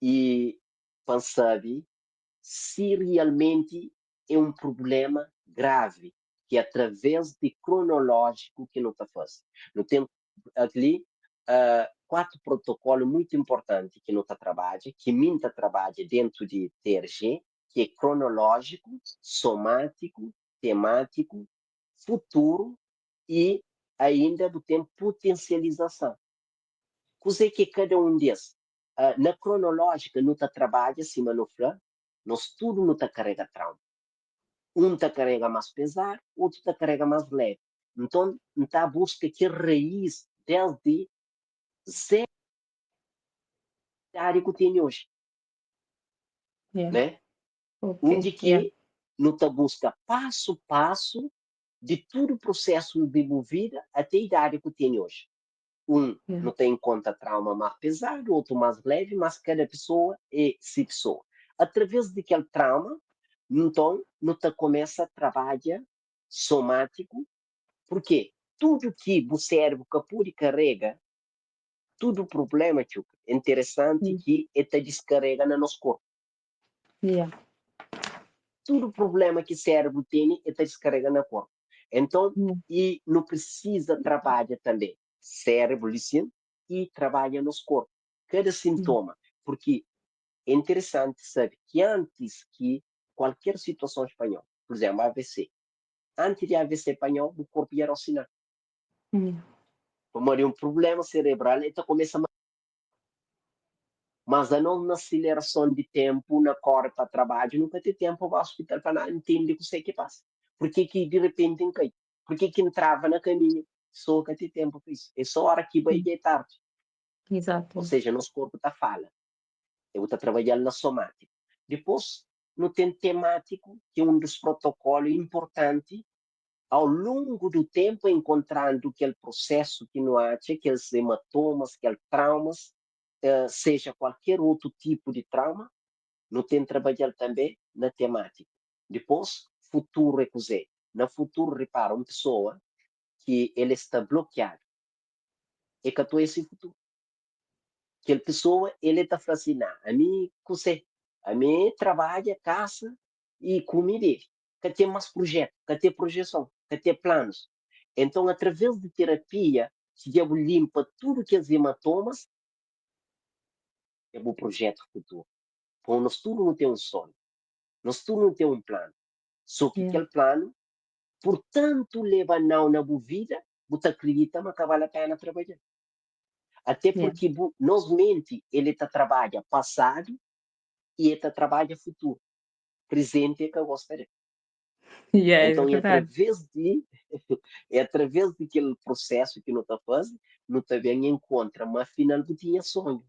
e para saber se realmente é um problema grave, que é através de cronológico que não está fazendo. No tempo ali, quatro protocolos muito importantes que não está trabalhando, que mim está trabalha dentro de TRG, que é cronológico, somático, temático, futuro e ainda do tempo potencialização. Coisa que cada um desses. Na cronológica, não está trabalha acima no fla, nós tudo não está carrega trauma. Um está carrega mais pesado, outro está carrega mais leve. Então, está busca que raiz desde zero que tem hoje. Né? Onde que não está busca passo a passo de todo o processo de vida até a idade que tem hoje. Um não tem em conta trauma mais pesado, outro mais leve, mas cada pessoa é si pessoa. Através daquele trauma, então, não te começa a trabalhar somático, porque tudo que o cérebro que carrega, tudo problema, tio, é interessante que ele te descarrega no nosso corpo. Tudo problema que o cérebro tem, ele te descarrega no corpo. Então, e não precisa trabalhar também cérebro, sim, e trabalha no corpo. Cada sintoma. Porque é interessante saber que antes que qualquer situação espanhol, por exemplo, AVC, antes de AVC espanhol, o corpo era o sinal. Pamodi un prubléma serebral el ta kumesa Mas anos na asilerason di ténpu, na kóre pa trabadju, nu ka ten ténpu pa ba ospital pa na ntende kusé ki pasa. Purkê ki di repenti N kai? Purkê ki N trava na kaminhu? Pesoa ka ten ténpu pa isu. É sô óra ki bai dja é tardi. Exato. Ou seja, nos korpu ta fala. E bu ta trabadja-l na somátiku. Dipôs, nu ten temátiku, ki é un dus protokólu inportanti Ao longu du ténpu enkontrandu kel prosésu ki nu atxa, kes hematomas, kel traumas, seja kualker otu tipu di trauma, nu ten trabadja-l tanbê na temátiku. Dipôs, futuru é kuzê? Na futuru, ripara, un pesoa ki el sta blokiadu, e ka ta oia se futuru. Kel pesoa, el ta fla si, Ná, ami kuzê? Ami trabadja, kasa i kume i bebe. Ka ten mas projetu, ka ten projeson, ka ten planus. Enton, através di terapia, si dja bu limpa tudu kes hematomas, é bu projetu futuru. Pon nos tudu nu ten un sonhu, nos tudu nu ten un planu. So ki kel planu, pur tantu leba nau na bu vida, bu ta akridita ma ka bali a pena trabadja. Ate purki bu, nos menti, el ta trabadja pasadu i el ta trabadja futuru. Prizenti e ka gosta del. Yeah, é Então, é verdade. através di é através di kel prosesu ki nu ta faze, nu ta ben enkontra ma afinal bu tinha sonhu.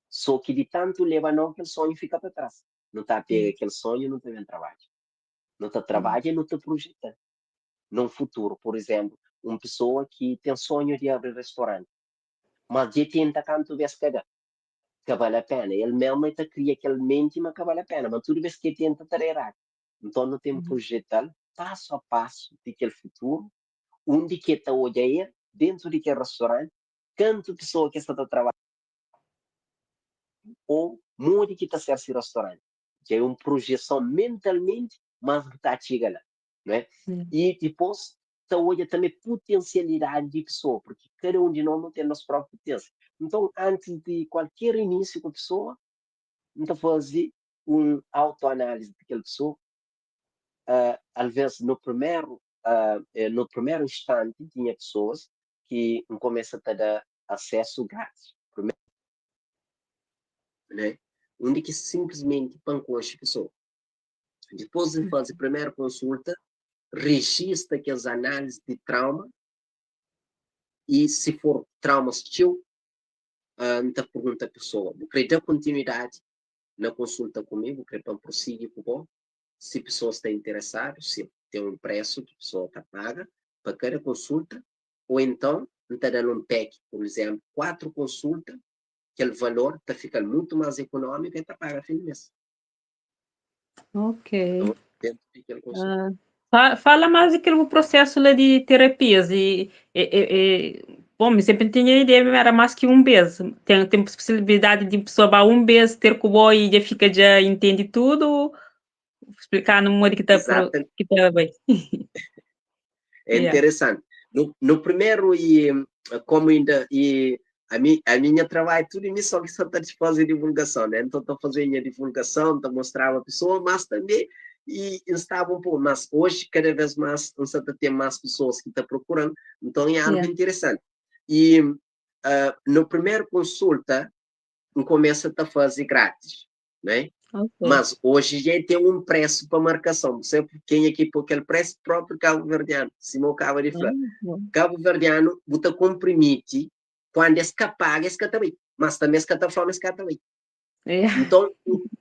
So ki di tantu leba nau kel sonhu fika pa tras. Nu ta pega kel sonhu nu ta ben trabadja. Nu ta trabadja i nu ta projeta nun futuru. Pur izemplu, un pesoa ki ten sonhu di abri restoranti, mas dje tenta kantu bes ka da. Ka bale a pena. El mesmu el ta kria kel menti ma ka bale a pena, ma tudu bes ki el tenta ta da eradu. Nton nu ten projetal pasu a pasu di kel futuru, undi ki el ta odja el dentu di kel rastoranti, kantu pesoa ki el sta ta trabadja o modi ki ta ser si rastoranti. Dja é un projeson mentalmenti, mas bu ta txiga la, no é? I dipos ta odja tanbe putensialidadi di pesoa, purki kada un di nos nu ten nos propi putensia. Nton, antis di kualker inisiu ku pesoa, N ta faze un autoanálise di kel pesoa, alvês no primeru no primeru instanti tinha pesoas ki N kumesa ta da asesu grátis, primeru, né, undi ki sinplismenti pa N konxe pesoa. Dipôs di faze primeru konsulta, rejista kes análise di trauma i si for traumas txeu, N ta pergunta pesoa, bu kre da kontinuidadi na konsulta ku mi? Bu kre pa N prosigi ku bo? Si pesoa sta interesadu, si ten un presu ki pesoa ta paga pa kada konsulta, o enton N ta da-l un pack, pur izénplu, 4 konsulta, kel valor ta fika-l mutu más ekonómiku, el ta paga fin di mês. Ok. Então, dentro di kel consulta. Ah, fala mais di kel bu processo lá di terapias e, e, e, e bom, mi sempre tinha ideia ma era mais que um bes. Tem possibilidade de pessoa ba um bes ter ku bo e já fica já entende tudo? Explicar no modo que tá pro, Exatamente. que tá bem. É Yeah. interessante. No primeiro e como ainda e a minha trabalho tudo em mim só que só está de fazer divulgação, né? Então estou fazendo a divulgação, estou mostrando a pessoa, mas também e estava um pouco, mas hoje cada vez mais você tá tem mais pessoas que estão procurando, então é algo Yeah. interessante. E no primeiro consulta, começa a fazer grátis, né? Ok. Mas hoje já tem um preço para marcação. Você quem aqui por aquele preço próprio cabo-verdiano, Simão acaba de falar. Bom. Cabo-verdiano, você compromete quando esse que paga, esse que também. Mas também esse que tá falando, esse que também. Yeah. Então,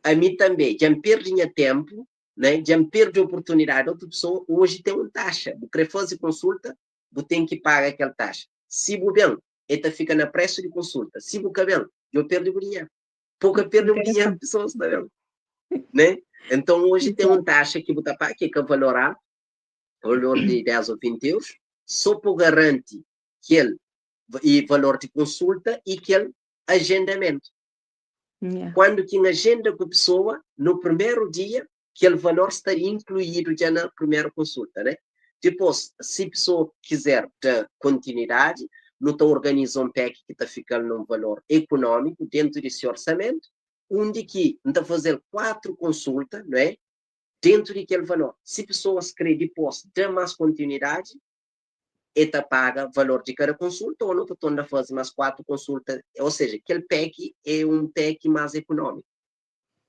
a mim também, já me perdi minha tempo, né? Já me perdi a oportunidade. Outra pessoa hoje tem uma taxa. Você quer fazer consulta, você tem que pagar aquela taxa. Se você bem, ele fica na preço de consulta. Se você bem, eu perdo o dinheiro. Pouca perda o dinheiro, pessoas, tá vendo? Né? Então, hoje tem uma taxa que você paga, que é valor alto, valor de 10 ou 20 euros, só por garante que ele, e valor de consulta e aquele agendamento. Yeah. Quando quem agenda com a pessoa, no primeiro dia, aquele valor estaria incluído já na primeira consulta, né? Depois, se a pessoa quiser dar continuidade, não tá organiza um pack que tá ficando num valor econômico dentro desse orçamento, onde que não tá fazer 4 consultas, não é? Dentro daquele valor. Se pessoas querem depois dar mais continuidade, E ta paga valor di kada konsulta ô nu ta torna faze más 4 konsulta, ou seja, kel pack é un pack más ekonómiku.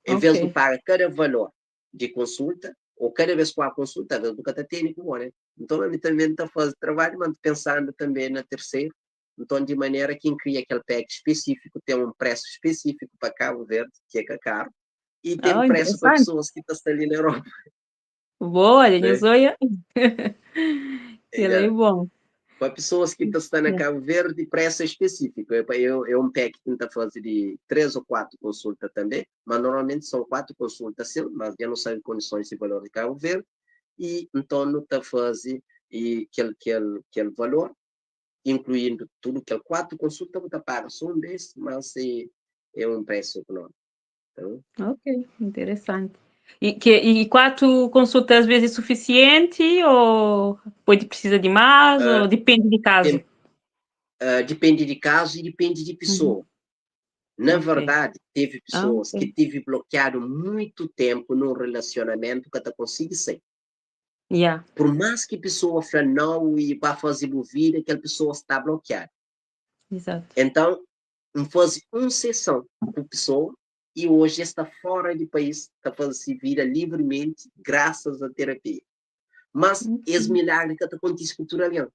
En vez di paga kada valor di konsulta, ô kada vez ku há konsulta, às vezes bu ka ta tene ku bo, né? Nton ami tanbe N ta faze trabadju, ma N ta pensandu tanbe na terseru, nton di manera ki N kria kel pack spesífiku, ten un presu spesífiku pa Kabu Verdi, ki é ka karu, i ten Oh, presu pa interesanti. pesoas ki ta sta li na Europa. Boa, dja Né? nhos oia. Kel-la é Yeah. bon. Pa pesoas ki ta sta na Yeah. Kabu Verdi, presu é spesífiku. É, pa- é, é un pack ki N ta faze di 3 ou 4 konsulta tanbe, ma normalmenti son 4 konsulta sin, mas dja nu sabe kondisons di valor di Kabu Verdi, i nton nu ta faze i kel, kel, kel valor, inkluindu tudu kel 4 konsulta, bu ta paga so un bes, mas é, é un presu ekonómiku. Então, Ok, interesanti. I, que, e 4 consultas às vezes é suficiente ou pode precisa de mais ou depende de caso? Tem, depende de caso e depende de pessoa. Na verdade, teve pessoas que tive bloqueado muito tempo num relacionamento que até consegui sair. Por mais que a pessoa fala não e vá fazer boa vida, aquela pessoa está bloqueada. Então, eu faz uma sessão com a pessoa e hoje está fora do país, está fazendo vida livremente, graças à terapia. Mas esse milagre que acontece com tudo alguém.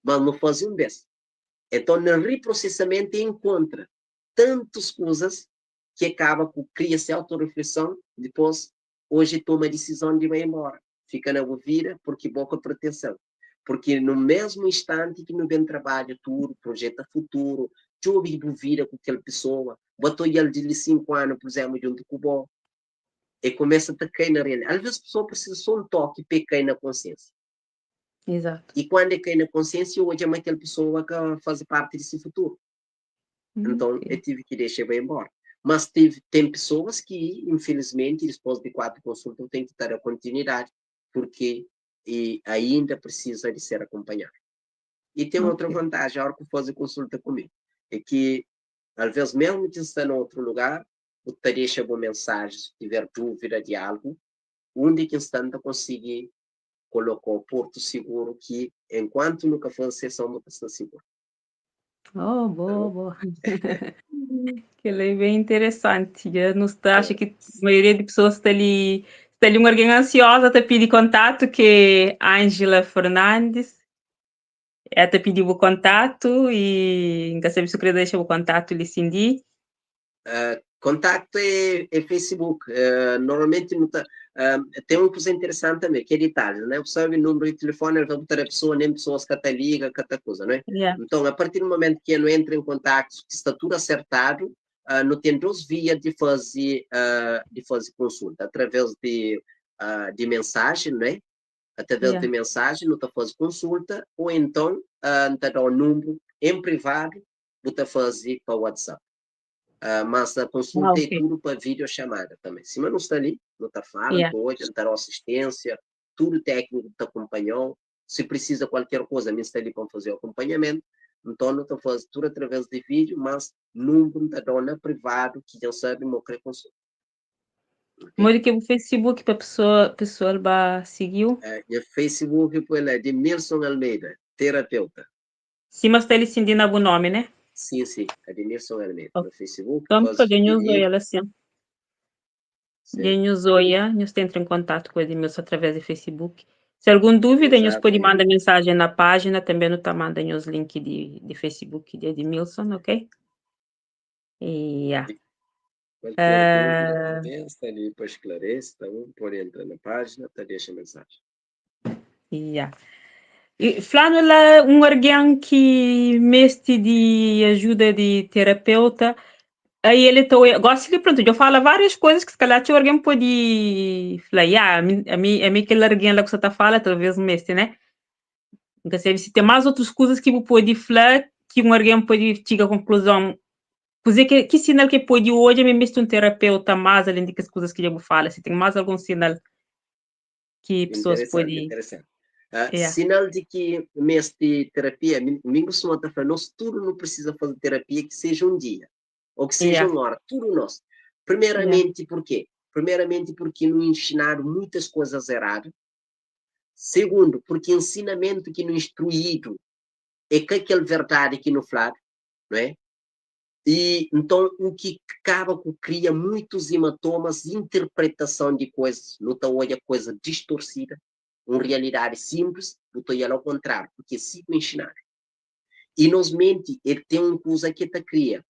Mas não faz um vez. Então, no reprocessamento, encontra tantas coisas que acaba com cria-se autorreflexão, depois, hoje toma a decisão de ir embora. Fica na boa vida, porque boca proteção. Porque no mesmo instante que no bem trabalho tudo, projeta futuro, job de vida com aquela pessoa, botou ele de 5 anos, por exemplo, junto com o bom, e começa a cair na realidade. Às vezes a pessoa precisa só um toque para cair na consciência. E quando é cair na consciência, hoje é aquela pessoa que faz parte desse futuro. Então, eu tive que deixar bem embora. Mas tem pessoas que, infelizmente, depois de 4 consultas, têm que dar a continuidade, porque e ainda precisa de ser acompanhado. E tem outra vantagem, a hora que fazer consulta comigo, é que, às vezes, mesmo que está em outro lugar, você deixa uma mensagem, se tiver dúvida de algo, onde que instante conseguir colocar o porto seguro que, enquanto nunca faz sessão, nunca está seguro. Oh, boa, Então, boa. Que é bem interessante. Eu não sei, acho que a maioria de pessoas está ali uma alguém ansiosa até pedir contato, que é Ângela Fernandes. Ela te pediu o contato e nunca sabe se eu queria deixar o contato ali, Cindy. Contato é Facebook. Normalmente não tá, tem uma coisa interessante também, que é detalhe, né? Você sabe o número de telefone, ele vai botar a pessoa, nem pessoas que te liga, que te coisa, né? Então, a partir do momento que ele entra em contato, que está tudo acertado, não tem duas vias de fazer consulta, através de mensagem, né? Através de mensagem, não tá fazendo consulta, ou então, tá dando um número em privado, você fazer para o WhatsApp. Mas a consulta é tudo para videochamada também. Se não está ali, não tá falando, hoje, não tá assistência, tudo técnico te acompanhou. Se precisa qualquer coisa, me está ali para fazer o acompanhamento. Então, não tá fazendo tudo através de vídeo, mas número da dona privado, que já sabe, não quer consulta. Okay. Mas que o Facebook para a pessoa ba seguiu? É, e Facebook, pô, ele é Edmilson Almeida, terapeuta. Sim, mas tá ele sim de o nome, né? Sim, sim, Edmilson Almeida, no Facebook, Então, pode pode nos pedir. ela assim. Nos oia, nos entra em contato com o Edmilson através do Facebook. Se alguma dúvida, nos pode mandar mensagem na página, também nos tá mandando os links de Facebook de Edmilson, ok? E, yeah. Qualquer dúvida também, está ali para esclarecer, tá bom? Pode entrar na página, tá, deixa mensagem. Yeah. E, falando lá, um alguém que meste de ajuda de terapeuta, aí ele tá, gosto de, pronto, eu falo várias coisas que se calhar tinha alguém pode falar, yeah, a mim aquele alguém lá que você tá falando, talvez meste, né? Então, se tem mais outras coisas que pode falar, que um alguém pode chegar à conclusão, pois é que sinal que pode hoje me meste um terapeuta mais além de que as coisas que eu falo, se tem mais algum sinal que pessoas Interessante, podem interessante. Sinal de que mês de terapia, mim costuma estar falando, nós tudo não precisa fazer terapia que seja um dia, ou que seja uma hora, tudo nós. Primeiramente, por quê? Primeiramente porque nos ensinaram muitas coisas erradas. Segundo, porque ensinamentu ki nu instruídu é ka kel verdadi ki nu fladu, não é? E nton u ki kaba ku kria muitus hematomas, interpretason di koisas, nu ta odja koisa distorsida, un realidadi simplis, bu ta odja-l ao kontráriu, porque é si ku inxinadu. E nos menti el ten un kuza ki el ta kria.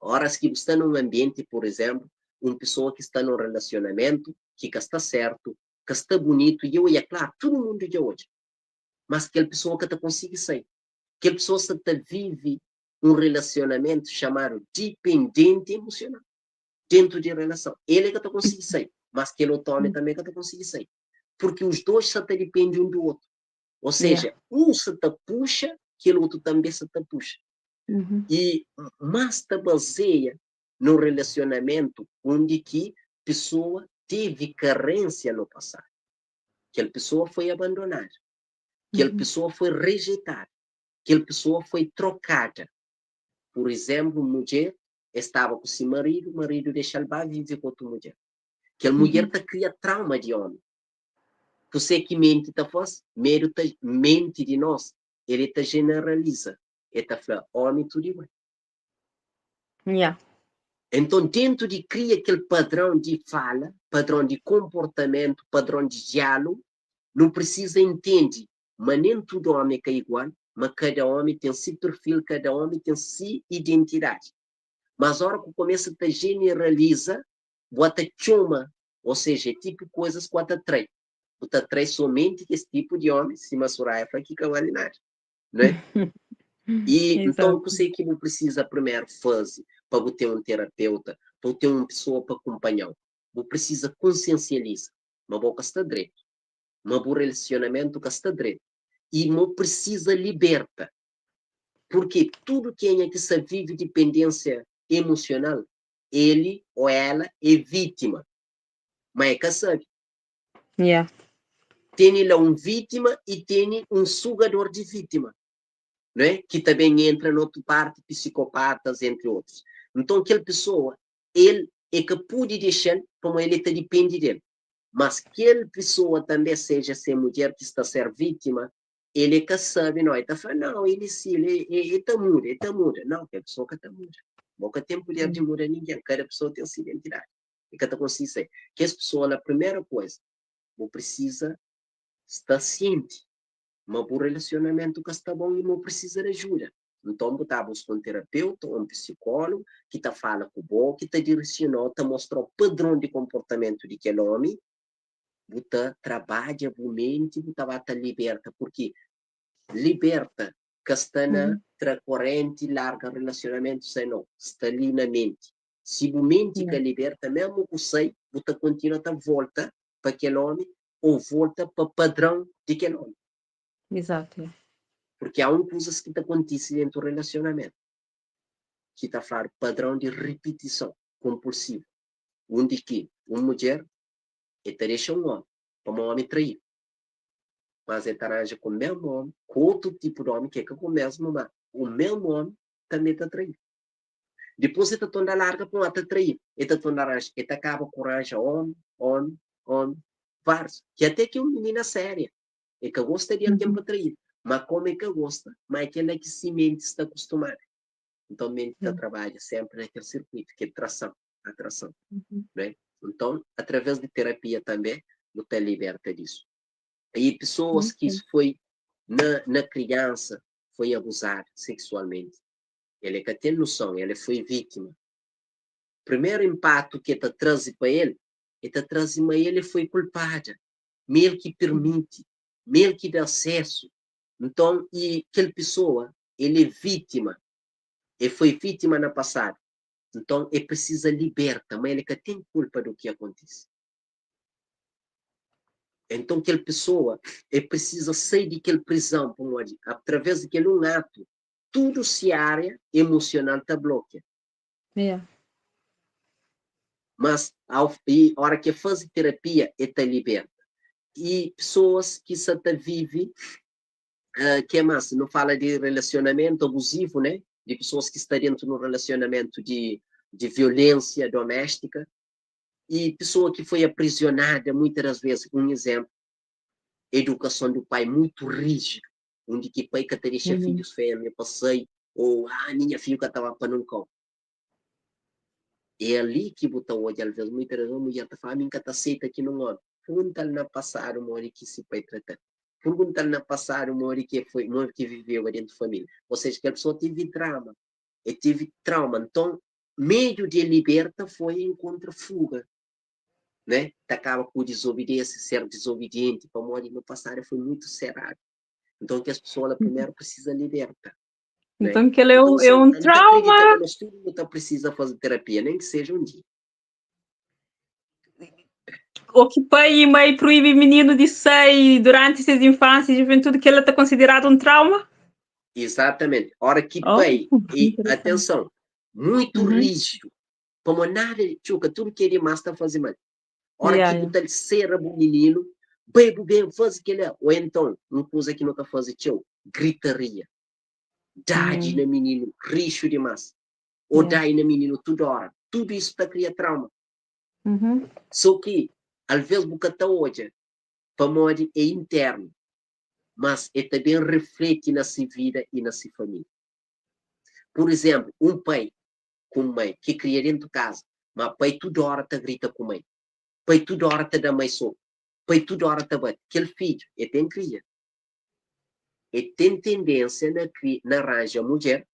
Óras ki bu sta na un anbienti, pur izénplu, un pesoa ki sta na un relasionamentu ki ka sta sértu, ka sta bunitu, i odja klaru, tudu mundu dja odja, mas kel pesoa ka ta konsigi sai. Kel pesoa sta ta vive un relasionamentu xamadu dipendenti emosional dentu di relason. El é ka ta konsigi sai, mas kel otu ómi tanbê ka ta konsigi sai, purki os dôs sta ta dipende un di otu. Ou seja, un sta ta puxa, kel otu tanbê sta ta puxa. I más ta bazeia nun relasionamentu undi ki pesoa tevi karensia no pasadu. Kel pesoa foi abandonadu, kel pesoa foi rejeitada, kel pesoa foi trokada. Pur izénplu, un mudjer el staba ku se maridu, maridu dexa-l ba vive ku otu mudjer. Kel mudjer ta kria trauma di ómi. Kuzê ki menti ta fase? Medu ta menti di nos, el ta jeneraliza, el ta fla ómi tudu igual. Yeah. Enton, dentu di kria kel padrão di fala, padrão di konportamentu, padrão di diálogu, nu prisiza intendi ma nen tudu ómi é ka igual, ma kada ómi ten si perfil, kada ómi ten si identidadi. Mas óra ku kumesa ta jeneraliza, bu ata txoma, ou seja, é tipu koizas ku ata trai. Bu ta trai somenti kes tipu di ómi, sima Soraya fla, ki ka bali nada, né? E nton, kuse ki bu prisiza primeru faze pa bu ten un terapeuta, pa bu ten un pesoa pa kunpanha-u? Bu prisiza konsiensializa ma bo ka sta dretu, ma bu relasionamentu ka sta dretu i ma bu prisiza liberta. Purki tudu kenha ki sa vive dipendénsia emosional, eli o ela é vítima, ma e ka sabe. Yeah. Tene la un vítima i tene un sugador di vítima, não é? Ki ta ben entra na otu parti, psikopatas, entri otus. Nton, kel pesoa, el e ka pode dexa-l pamodi el ta dipende del. Mas kel pesoa tanbe, seja se mudjer ki sta ser vítima, el e ka sabe, não. El ta fla, não, el si, el e ta muda, el ta muda. Não, kel pesoa ka ta muda. Bo ka ten puder di muda ningen. Kada pesoa ten se identidadi. E ka ta konsigi sai. Kes pesoa la, primeru koisa, bu prisiza sta sienti ma bu relasionamentu ka sta bon i ma bu prisiza di ajuda. Nton, bu ta buska un terapeuta ô un pisikólogu ki ta fala ku bo, ki ta diresiona-u, ta mostra-u padron di konportamentu di kel ómi. Bu ta trabadja bu menti, bu ta ba ta liberta, purki liberta ka sta na tra korenti, larga relasionamentu, sai, nau, sta li na menti. Si bu menti ka liberta, mésmu ku sai, bu ta kontinua ta volta pa kel ómi ô volta pa padrão di kel ómi. Exato. Porque há un kuzas ki ta kontise dentu relasionamentu ki ta fladu padrão di ripitison konpulsivu, undi ki un mudjer e ta dexa un ómi pamo ómi traí-l, mas e ta ranja ku mesmu ómi, ku otu tipu di ómi ki é ka ku mesmu, ma u mesmu ómi tanbe ta traí-l. Dipôs e ta torna larga pa un ata traí-l, e ta torna ranja, e ta kaba ku ranja ómi, ómi, ómi, várius, ki até ki é un minina séria, e ka gosta di algen pa traí-l, ma komu e ka gosta, ma é kel-la ki si menti sta kustumadu. Nton, menti ta trabadja sénpri na kel sirkuitu, ki é trason, atrason, não é? Nton, através di terapia tanbê, bu ta liberta disu. E pesoas ki foi na, na kriansa, foi abuzadu seksualmenti, el é ka ten noson, el é foi vítima. Primeru inpatu ki el ta traze pa el, el ta traze ma el é foi kulpada, ma el ki pirmiti, ma el ki da asesu. Nton, i kel pesoa, el é vítima, el foi vítima na pasadu. Nton, el prisiza liberta, ma el ka ten kulpa do ki akontise. Enton, kel pesoa, el prisiza sai di kel prizon, pamodi através di kel un atu, tudu se área emosional ta blokia. Yeah. Mas, ao, i ora ki el faze terapia, el ta liberta. I pesoas ki sa ta vive, uh, ke mas? Nu fala di relasionamentu abuzivu, né? Di pesoas ki sta dentu nun relasionamentu di, di violensia doméstika. I pesoa ki foi aprisionada, muitas das vezes, un izénplu, Edukason do pai muito rígido, undi ki pai ka ta dexa fidjus fémia pa sai ou ah minha fidju ka ta ba pa nun kau. É ali ki bu ta odja alvês, muitas vezes, mulher ta fala: "Mi ka ta aceita ki nun homi." Pergunta-l na passado modi ki se pai trata. Pergunta-l na passado modi que foi, modi que viveu dentro da família. Ou seja, que a pessoa teve drama, e teve trauma. Então, meio de liberta foi encontra fuga, né? Tá acaba com desobediência, ser desobediente, para modi no passado foi muito cerrado. Então, que as pessoas primeiro precisa libertar, né? Então, que ele é Então, um, é um a gente acredita trauma. Que nós tudo não precisa fazer terapia, nem que seja um dia. O que pai e mãe proíbe menino de sair durante suas infância e juventude, que ela está considerado um trauma? Exatamente. Ora que Oh, pai, e interessante. Atenção, muito rígido, como nada, tchuca, tudo que ele mais está fazendo mal. Ora que botar ser o menino, bebo bem, faz aquele, ou então, uma coisa que não está fazendo, tchau, gritaria. Dade na menino, rixo demais. Ou dai na menino toda hora. Tudo isso está cria trauma. Só que, às vezes, você está hoje, para modi é interno, mas é também reflete na sua vida e na sua família. Por exemplo, um pai com mãe que cria dentro de casa, mas pai toda hora tá grita com mãe, pai toda hora tá dá mãe soco, pai toda hora tá bate. Aquele filho, ele tem cria. Ele tem tendência na arranja mulher,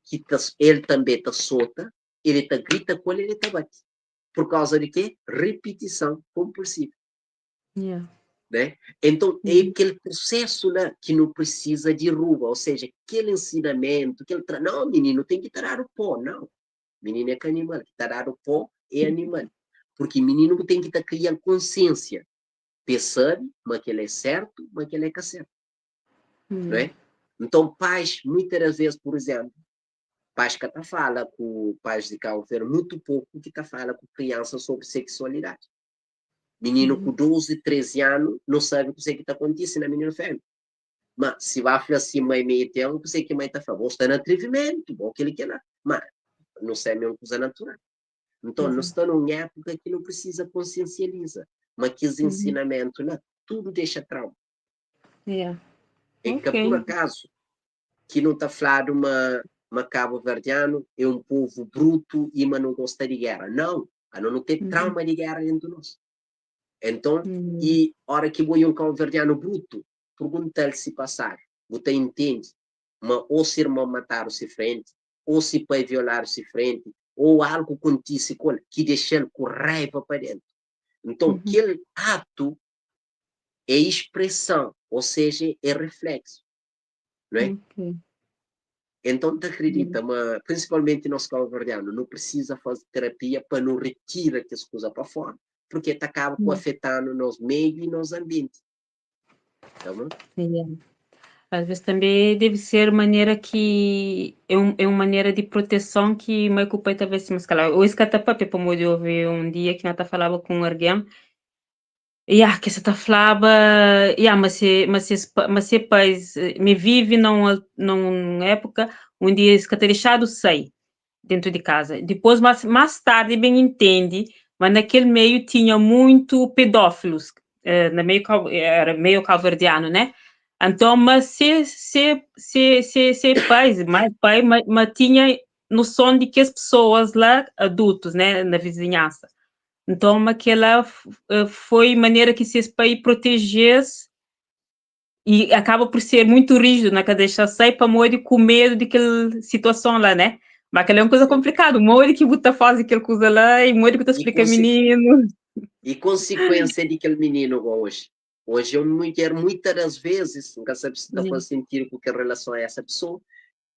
que tá, ele também tá solta, ele tá grita com ele, ele tá bate. Por causa de quê? Repetição compulsiva. Né? Então, é aquele processo lá que não precisa de rua, ou seja, aquele ensinamento, aquele não, menino tem que tarar o pó, não. Menino é que animal, tarar o pó é animal. Porque menino tem que estar criando consciência. Percebe, mas que ele é certo, mas que ele é que é certo. Não é? Então, pais, muitas das vezes, por exemplo, pais que tá fala com pais de Cabo Verde, muito pouco que tá fala com criança sobre sexualidade. Menino com 12, 13 anos não sabe o que está acontecendo na menino fêmea. Mas se vai falar assim, mãe meio tempo, eu sei que mãe está falando, está no atrevimento, bom que ele quer lá. Mas não sei mesmo coisa natural. Então, nós estamos numa época que não precisa consciencializar, mas que os ensinamentos lá, tudo deixa trauma. É que, por acaso, que não está falando uma cabo-verdiano é um povo bruto e mas não gosta de guerra. Não, a não tem trauma de guerra dentro de nós. Então, e hora que vou um cabo-verdiano bruto, pergunta-lhe se passar, você entende, mas ou se irmão matar-se frente, ou se pai violar-se frente, ou algo acontece com ele, que deixa ele com raiva para dentro. Então, aquele ato é expressão, ou seja, é reflexo, não é? Então, te acredita, mas principalmente nosso cabo-verdiano, não precisa fazer terapia para não retirar as coisas para fora, porque tá acaba com afetando nos meio e nos ambiente. Tá bom? Yeah. Às vezes também deve ser maneira que é uma maneira de proteção que mãe com o pai talvez se mas calhar, ou esse catapapia como eu ouvi um dia que nós falava com alguém. Yeah, que você tá falava, yeah, mas se pais me vive numa época onde esse que tá deixado sair dentro de casa. Depois, mais tarde, bem entende, mas naquele meio tinha muito pedófilos, na meio, era meio cabo-verdiano, né? Então, mas se pais, mais pai, mas tinha noção de que as pessoas lá, adultos, né, na vizinhança. Então, aquela foi maneira que se esse pai protegesse e acaba por ser muito rígido na cabeça, sai para morrer com medo de aquela situação lá, né? Mas aquela é uma coisa complicada, o modo que você faz aquela coisa lá e o modo que você explica menino. E consequência de aquele menino hoje. Hoje eu mulher, muitas das vezes, nunca sabe se está fazendo sentido com que relação a essa pessoa,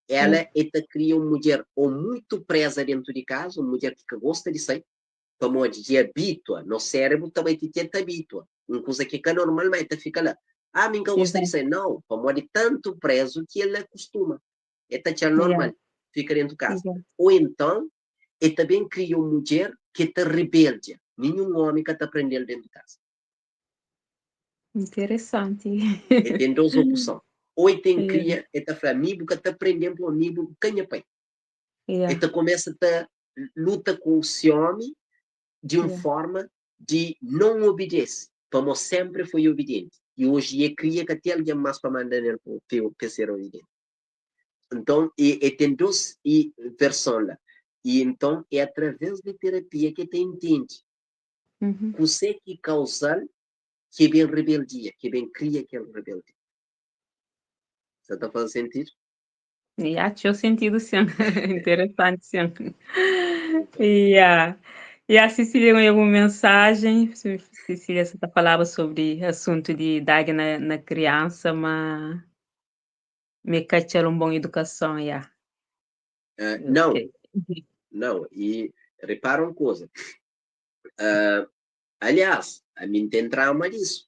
ela é cria uma mulher ou muito presa dentro de casa, uma mulher que gosta de sair, como de habitua, no cérebro também te tenta habitua. Uma coisa que é normalmente fica lá. Ah, nunca gosta de sair. Não, como de tanto preso que ele acostuma. É tá normal, fica dentro de casa. Ou então, ele também cria uma mulher que está rebelde. Nenhum homem que está prendendo dentro de casa. Interessante. Ele tem duas opções. Ou ele tem cria, ele está falando, amigo que está prendendo, amigo que pai. Ele começa a luta com o seu homem de uma forma de não obedecer, como sempre foi obediente. I oji e kria ka ten algen más pa manda nel pa e ser obidienti. Nton, e ten dos verson la. I nton, é através di terapia ki e ta intende kuzê ki kauza-l ki e ben rebeldia, ki e ben kria kel rebeldia. Sa ta faze sentidu? Ya, txeu sentidu sin. Interesanti sin. Ya. Ya, Cecília, ganha algun mensajen? Cecília sa ta falaba sobri asuntu di idadi na kriansa, ma mi ka atxal un bon idukason, ya. Nau, nau. I repara un kuza. Aliás, ami N ten trauma disu.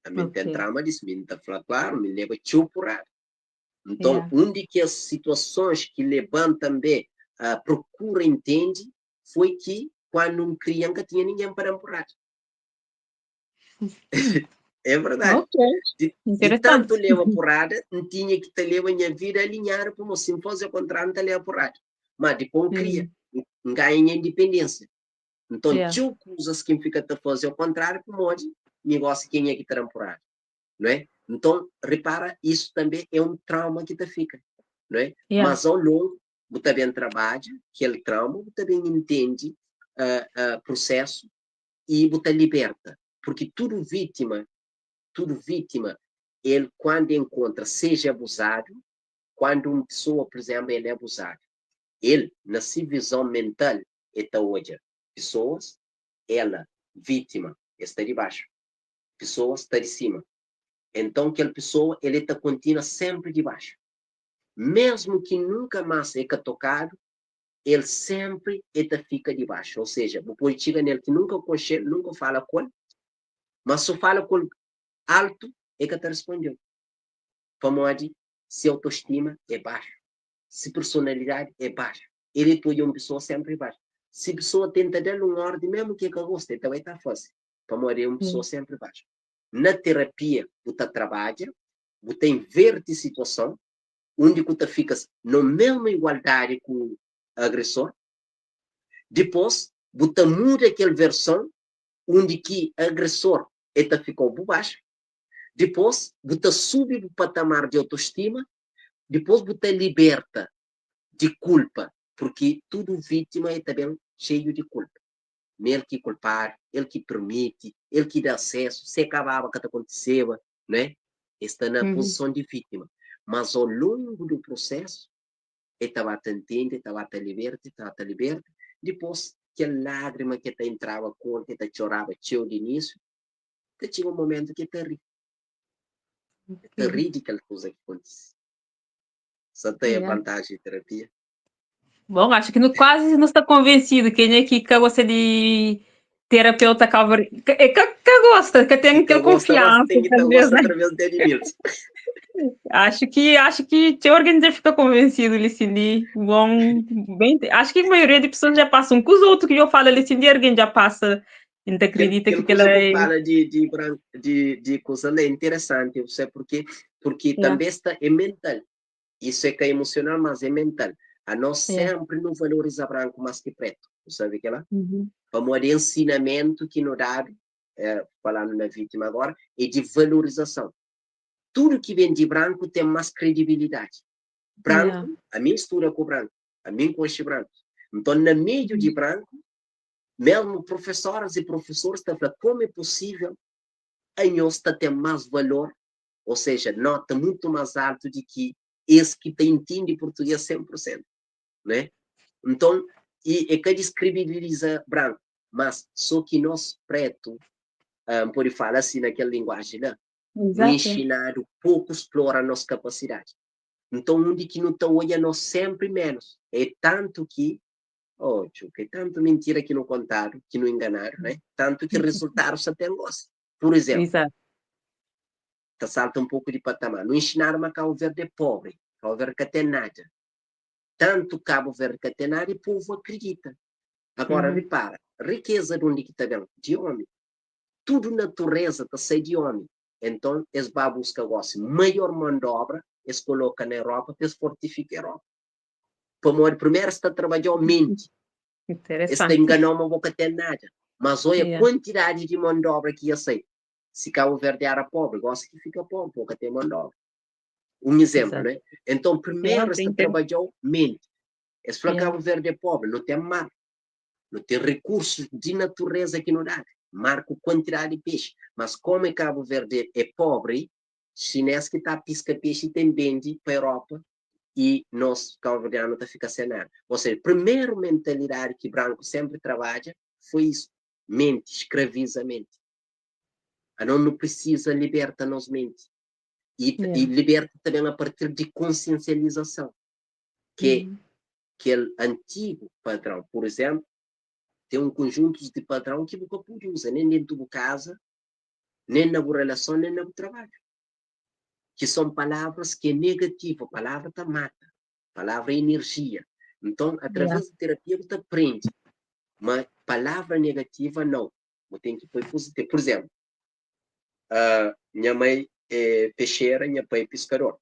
Ami N ten trauma disu. Mi N ta fla klaru, mi leba txeu purada. Nton, un di kes situasons ki leba-m tanbê a prokura intende foi ki kandu N kria N ka tinha ningen pa da-m purada. É verdadi. Di tantu leba purada, N tinha ki ta leba nha vida alinhadu pamodi si N faze okontráriu N ta leba purada. Má dipôs N kria, N ganha nha indipendénsia. Nton, txeu kuzas ki N fika ta faze okontráriu pamodi mi gosi kenha ki ta da-m purada. Não é? Nton, repara, isso tanbê é un trauma ki ta fika, não é? Mas ao longu, bu ta ben trabadja kel trauma, bu ta ben intende prusésu i bu ta liberta. Porque tudu vítima, tudu vítima, el kuandu enkontra, seja abuzadu, kuandu un pesoa, pur izénplu, el é abuzadu, el, na si vizon mental, el ta odja pesoas, ela, vítima, el sta dibaxu. Pesoa sta di sima. Enton kel pesoa el e ta kontinua senpri di baxu. Mesmu ki nunka mas e ka tokadu, el senpri e ta fika di baxu. Ou seja, bu pode txiga nel ki nunka konxe-l, nunka fala ku el, mas su fala ku el altu, e ka ta risponde-u. Pamodi se autostima e baxu, se personalidadi e baxu. El e ta odja un pesoa senpri baxu. Si pesoa tenta da-l un ordi, mesmu ki e ka gosta, e ta bai ta fase. Pamodi é un pesoa senpri baxu. Na terapia bu ta trabadja, bu ta inverti situason, undi ku ta fika no mesmu igualdadi ku agresor, dipos bu ta muda kel verson undi ki agresor e ta fikau bu baxu, dipos bu ta subi bu patamar di autostima, dipos bu ta liberta di kulpa, purki tudu vitima e ta ben xeiu di kulpa. Ma el ki kulpadu, el ki pirmiti, el ki da asesu, se kababa ka ta kontiseba, né? El sta na pozison di vítima. Mas ao longu du prosesu, el ta ba ta ntende, el ta ba ta liberta, el ta ba ta liberta, dipos kel lágrima ki el ta entraba ku el, ki el ta txoraba txeu di inísiu, ta txiga un momentu ki el ta ri. El ta ri di kel kuza ki kontise. Sa ta é vantaji di terapia. Bom, acho que no, quase não está convencido. Quem é que gosta de terapeuta calvar... Que, que, que gosta, que tem aquela confiança. Tem que talvez, né? através de Edmilson. Acho que o organizador fica convencido, Licindi. Bom, bem, acho que a maioria de pessoas já passa um com os outros que eu falo, Licindi, alguém já passa. Então acredita que ela é. Fala de coisa é interessante, você porque também está é mental. Isso é que é emocional, mas é mental. A nós sempre não valoriza branco mais que preto. Sabe que lá? Pamodi ensinamento que nos dado, falando na vítima agora, é de valorização. Tudo que vem de branco tem mais credibilidade. Branco, a mim estuda com branco, a mim conhece branco. Então, na meio de branco, mesmo professoras e professores estão falando como é possível a nós ter mais valor, ou seja, nota muito mais alto de que esse que tem entende português 100%, né? Então, e que descredibiliza branco, mas só que nós preto, pode falar assim naquela linguagem lá, no ensinado pouco explora a nossa capacidade. Então, onde que não está olhando nós sempre menos. É tanto que, oh, tio, que é tanto mentira que não contaram, que não enganaram, né? Tanto que resultado só tem gosto. Por exemplo, ta salta un poku di patamar. Nu inxinadu ma Kabu Verdi é pobri, Kabu Verdi ka ten nada. Tantu Kabu Verdi ka ten nada i povu akridita. Agora, ripara, rikeza di undi ki ta ben? Di omi. Tudu natureza ta sai di omi. Enton, es ba buska gosi maior mon d'obra, es koloka na Europa pa es fortifika Europa. Pamodi primeru es ta trabadja-u menti. Es ta ingana-u ma bo ka ten nada. Mas oia kuantidadi di mon d'obra ki ia sai. Si Cabo Verde era pobre, gosi ki fika pobre, pô ka ten mão de obra. Um exemplo, né? Então, primeiro, es ta trabadjau mente. Es fla Cabo Verde é pobre, nu ten mar, nu ten recursos di natureza ki nu dadu, mar ku quantidade di peixe, mas como é Cabo Verde é pobre, chinês ki ta pisca peixe ten bendi pa Europa e nos cabo-verdiano ta fika sen nada. Ou seja, primeiro mentalidade ki branco sempre trabadja foi isso, mente, escraviza mente. Anos nu precisa liberta nos mente. E, e liberta também a partir de consciencialização, que é aquele antigo padrão. Por exemplo, tem um conjunto de padrão que nunca pode usar, nem dentro de casa, nem na relação, nem no trabalho. Que são palavras que é negativo, a palavra tá mata, a palavra é energia. Então, através da terapia, você aprende. Mas palavra negativa, não. Você tem que pôr positivo. Por exemplo, minha mãe é peixeira, minha pai é pescador.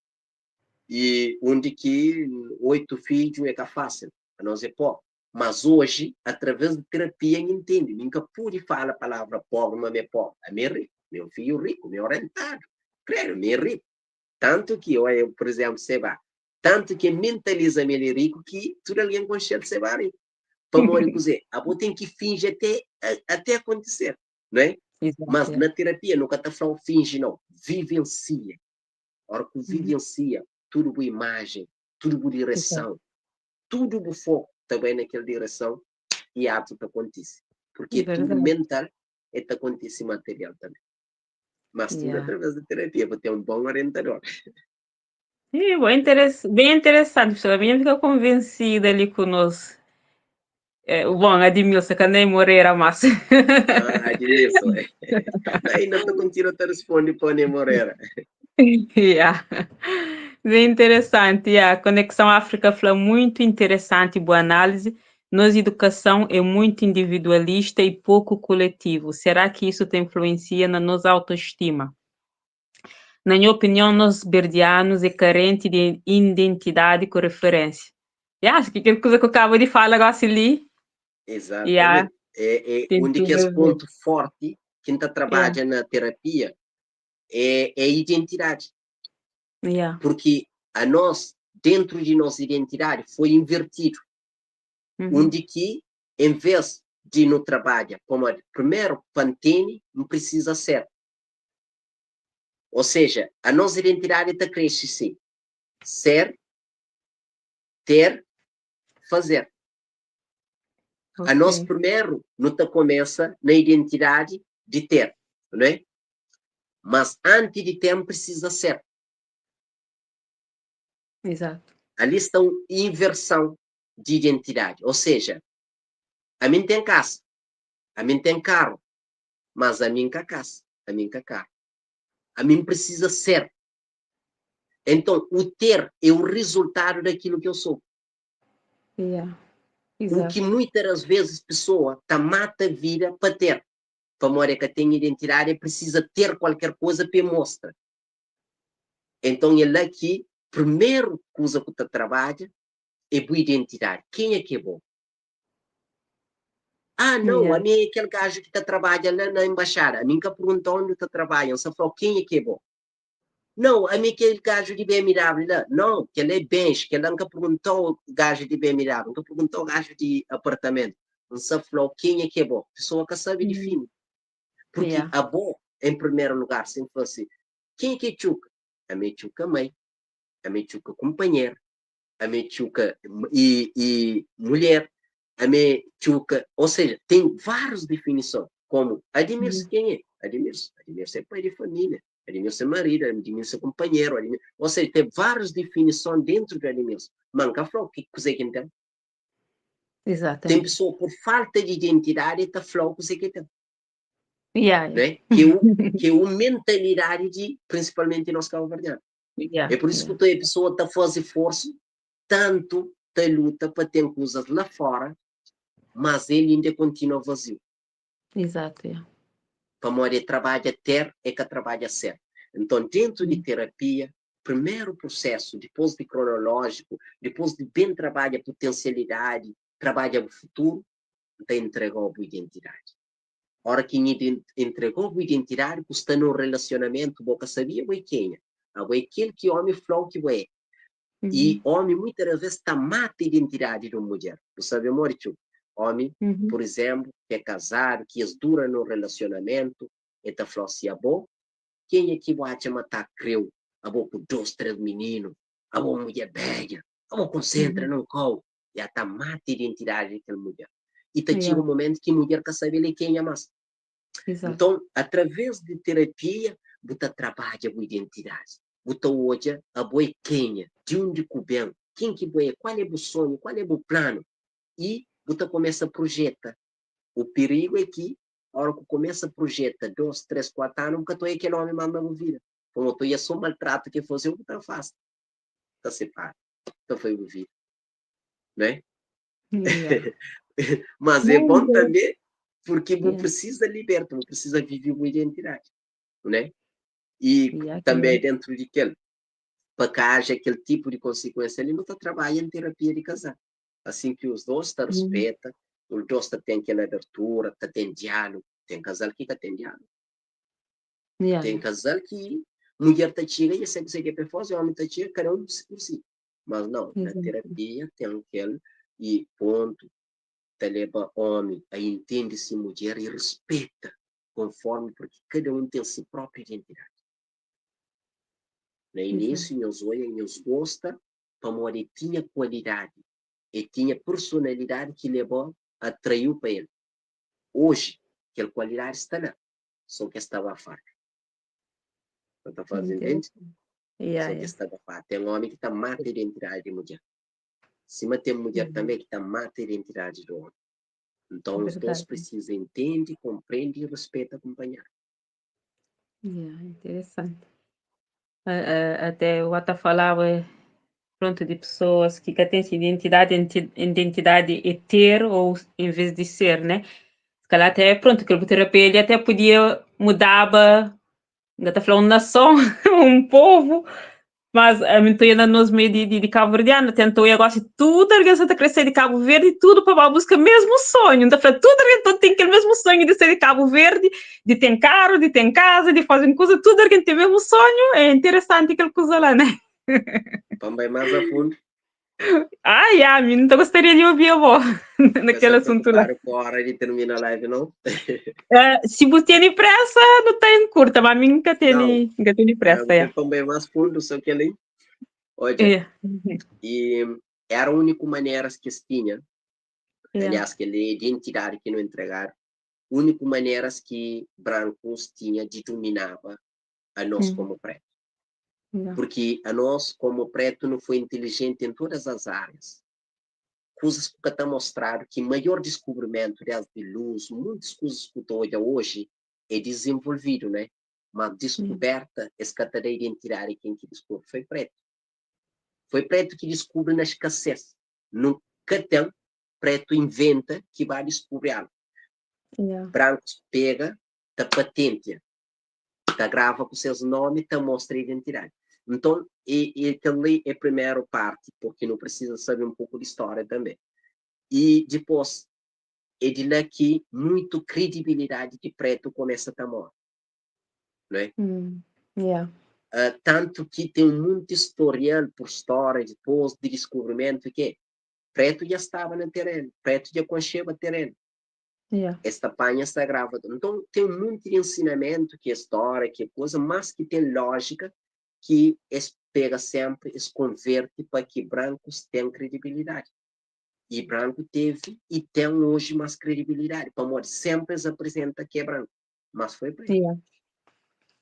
E onde que 8 filhos é que é fácil, a nós é pobre. Mas hoje, através de terapia, entende. Nunca pude falar a palavra pobre, mas é pobre. A minha rico, meu filho rico, meu orientado. Creio, meu rico. Tanto que, eu, por exemplo, Seba, tanto que mentaliza-me ele rico que tudo alguém consciente Seba rico. Para morrer dizer, a boa tem que fingir até acontecer, não é? Exato. Mas na terapia nunca está falando finge, não. Vivencia. A hora que vivencia, tudo boa imagem, tudo boa direção, tudo boa foco também naquela direção e ato que acontece. Porque tudo mental e te acontece material também. Mas tudo através da terapia, para ter um bom orientador. Sim, bem interessante, professora. A minha fica convencida ali conosco. É, bom, Admilson, que nem Moreira, mas... Ah, Admilson. Ainda estou continuando a responder para o Moreira. Yeah. Bem interessante. Yeah. Conexão África foi muito interessante, boa análise. Nossa educação é muito individualista e pouco coletivo. Será que isso tem influencia na nossa autoestima? Na minha opinião, nós berdianos é carente de identidade com referência. E acho que aquela coisa que eu acabo de falar agora ali. Exatamente. É um de que esse ponto forte que está trabalha na terapia é a identidade. Porque a nós, dentro de nossa identidade, foi invertido. Onde que, em vez de não trabalhar como primeiro pantene, não precisa ser. Ou seja, a nossa identidade está cresce sim. Ser, ter, fazer. A nós primeiro não te começa na identidade de ter, não é? Mas antes de ter, precisa ser. Exato. Ali está uma inversão de identidade. Ou seja, a mim tem casa, a mim tem carro, mas a mim cá casa, a mim cá carro. A mim precisa ser. Então, o ter é o resultado daquilo que eu sou. O que muitas das vezes pessoa tá mata a vida para ter. Para morrer que tem identidade, precisa ter qualquer coisa para mostrar. Então, ele aqui, primeiro coisa que tu trabalha é boa identidade. Quem é que é bom? Ah, não, a mim é aquele gajo que tá trabalha lá na embaixada. A mim nunca perguntou onde tá trabalhando, só falou quem é que é bom. Não, a mim aquele gajo de BMW lá. Não, que ele é bens, que ele nunca perguntou o gajo de BMW, nunca perguntou o gajo de apartamento. Não só falou quem é que é bom. Pessoa que sabe definir. Porque a bom, em primeiro lugar, sempre foi assim, quem é que é tchuca? A mim tchuca mãe, a mim tchuca companheiro, a mim tchuca e mulher, a mim tchuca, ou seja, tem várias definições, como Admilson, quem é? Admilson, Admilson é pai de família, Admilson é marido, Admilson é companheiro, Admilson, ou seja, tem várias definições dentro do Admilson. Manca falou, que coisa que tem? Tem pessoa por falta de identidade, tá falando que que tem. Né? Que é o mentalidade de, principalmente, nós cabo-verdianos. É por isso que a pessoa tá fazendo esforço, tanto tá luta para ter coisas lá fora, mas ele ainda continua vazio. Para morrer, trabalha ter, é que trabalha ser. Então, dentro de terapia, primeiro processo, depois de cronológico, depois de bem trabalha potencialidade, trabalha o futuro, então entrega a identidade. Ora ki N entregou bu identidadi, bu sta nun relasionamentu, bo ka sabia bo é kenha. Abo é kel ki omi flau ki bo é. E omi muita das ves ta mata identidadi di un mudjer. Bu sabe modi txu? Omi, pur izemplu, ki é kazadu, ki es dura nun relasionamentu, e ta flau si abo, kenha ki bu atxa ma ta kreu? Abo ku dos, tres mininu, abo mudjer bedja, abo konsentra nun kau. Ya ta mata identidadi di kel mudjer. I ta txiga un momentu ki mudjer ka sabe el é kenha mas. Nton, através di terapia, bu ta trabadja bu identidadi. Bu ta odja abo é kenha, di undi ku ben, ken ki bu é, kual é bu sonhu, kual é bu planu. I bu ta kumesa projeta. O perigu é ki, ora ku kumesa projeta dos, tres, kuatu anu, bu ka ta oia kel omi mas na bu vida. Pamodi ta oia so maltratu ki el faze-u, bu ta afasta, ta separa, ta fai bu vida. Né? Mas é bom também porque bu precisa liberta, bu precisa vive bu identidade, né? E também dentro de kel, pa ka haja aquele tipo de consequência ali, nu ta trabalha em terapia de casal. Assim que os dois ta respeita, os dois ta tem aquela abertura, ta tem diálogo. Tem casal que ka tem diálogo. Tem casal que mulher ta txiga e sabe kuzê ki é pa faze, homem ta txiga, cada um por si. Mas não, na terapia ten kel i pontu ta leba omi a intende si mudjer i rispeta konformi porque kada un ten si propriu identidadi. Na inisiu nhos oia nhos gosta pamodi e tinha kualidadi, e tinha personalidadi ki leba atraiu pa el. Oji kel kualidadi sta la, so ki es sta bafadu. Sa ta faze intende? So ki sta ta fala, ten omi ki ta mata identidadi di mudjer, sima ten mudjer tanbe ki ta mata identidadi di omi. Nton, os dos prisiza intende, konprende i rispeta kunpanheru. Yeah, interesanti. Até eu ta falaba pronto de pessoas que ka ten se identidade, identidade é ter ou em vez de ser, né? Se calhar até, pronto, aquele terapia ele até podia mudava N ta fla un nason, un povu, mas ami N ta oia na nos meiu di kabuverdianu, tenta oia gosi tudu algen sa ta kre sai di Kabu Verdi, tudu pa ba buska mesmu sonhu. N ta fla tudu algen ta ten kel mesmu sonhu di sai di Kabu Verdi, di ten karu, di ten kaza, di faze un kuza, tudu algen ten mesmu sonhu. É interesanti kel kuza la, né? Pa N bai más a fundu. Ah, ya, mi N ta gostaria di obi abo na kel asuntu la. Preocupado ku hora di termina live, não? Si bu tene pressa, nu ta encurta, ma mi N ka tene, N ka tene pressa, ya. Pa N bai más fundo, só kel-li. Odja, e era úniku maneras ki es tinha, aliás, kel-li é identidadi ki nu entregadu, úniku maneras ki brankus tinha di dominaba a nos komu pretu. Porque a nós, como preto, não foi inteligente em todas as áreas. Coisas que está mostrado que maior descobrimento desde luz, muitas coisas que estou olhando hoje é desenvolvido, né? Mas descoberta, esse cata da identidade quem que descobre foi preto. Foi preto que descobre na escassez. Nunca tem preto inventa que vai descobrir algo. Brancos pega, ta patente, ta grava ku ses nomi, ta mostra identidadi. Nton, e, e kel-li é primeru parti, porque nu precisa sabe un poku di stória tanbe. E dipôs, é di la ki muitu kredibilidadi di pretu kumesa ta morre, não é? Tantu ki ten un munti storial pur stória dipôs di diskubrimentu ki pretu dja staba na terenu, pretu dja konxeba terenu. Es ta panha, es ta grava. Nton, ten un monti di ensinamentu ki é stória, ki é kuza, mas ki ten lójika ki es pega sénpri, es konverte pa ki brankus ten kredibilidadi. I branku tevi i ten oji más kredibilidadi, pamodi sénpri es aprizenta ki é branku, mas foi pretu. Yeah.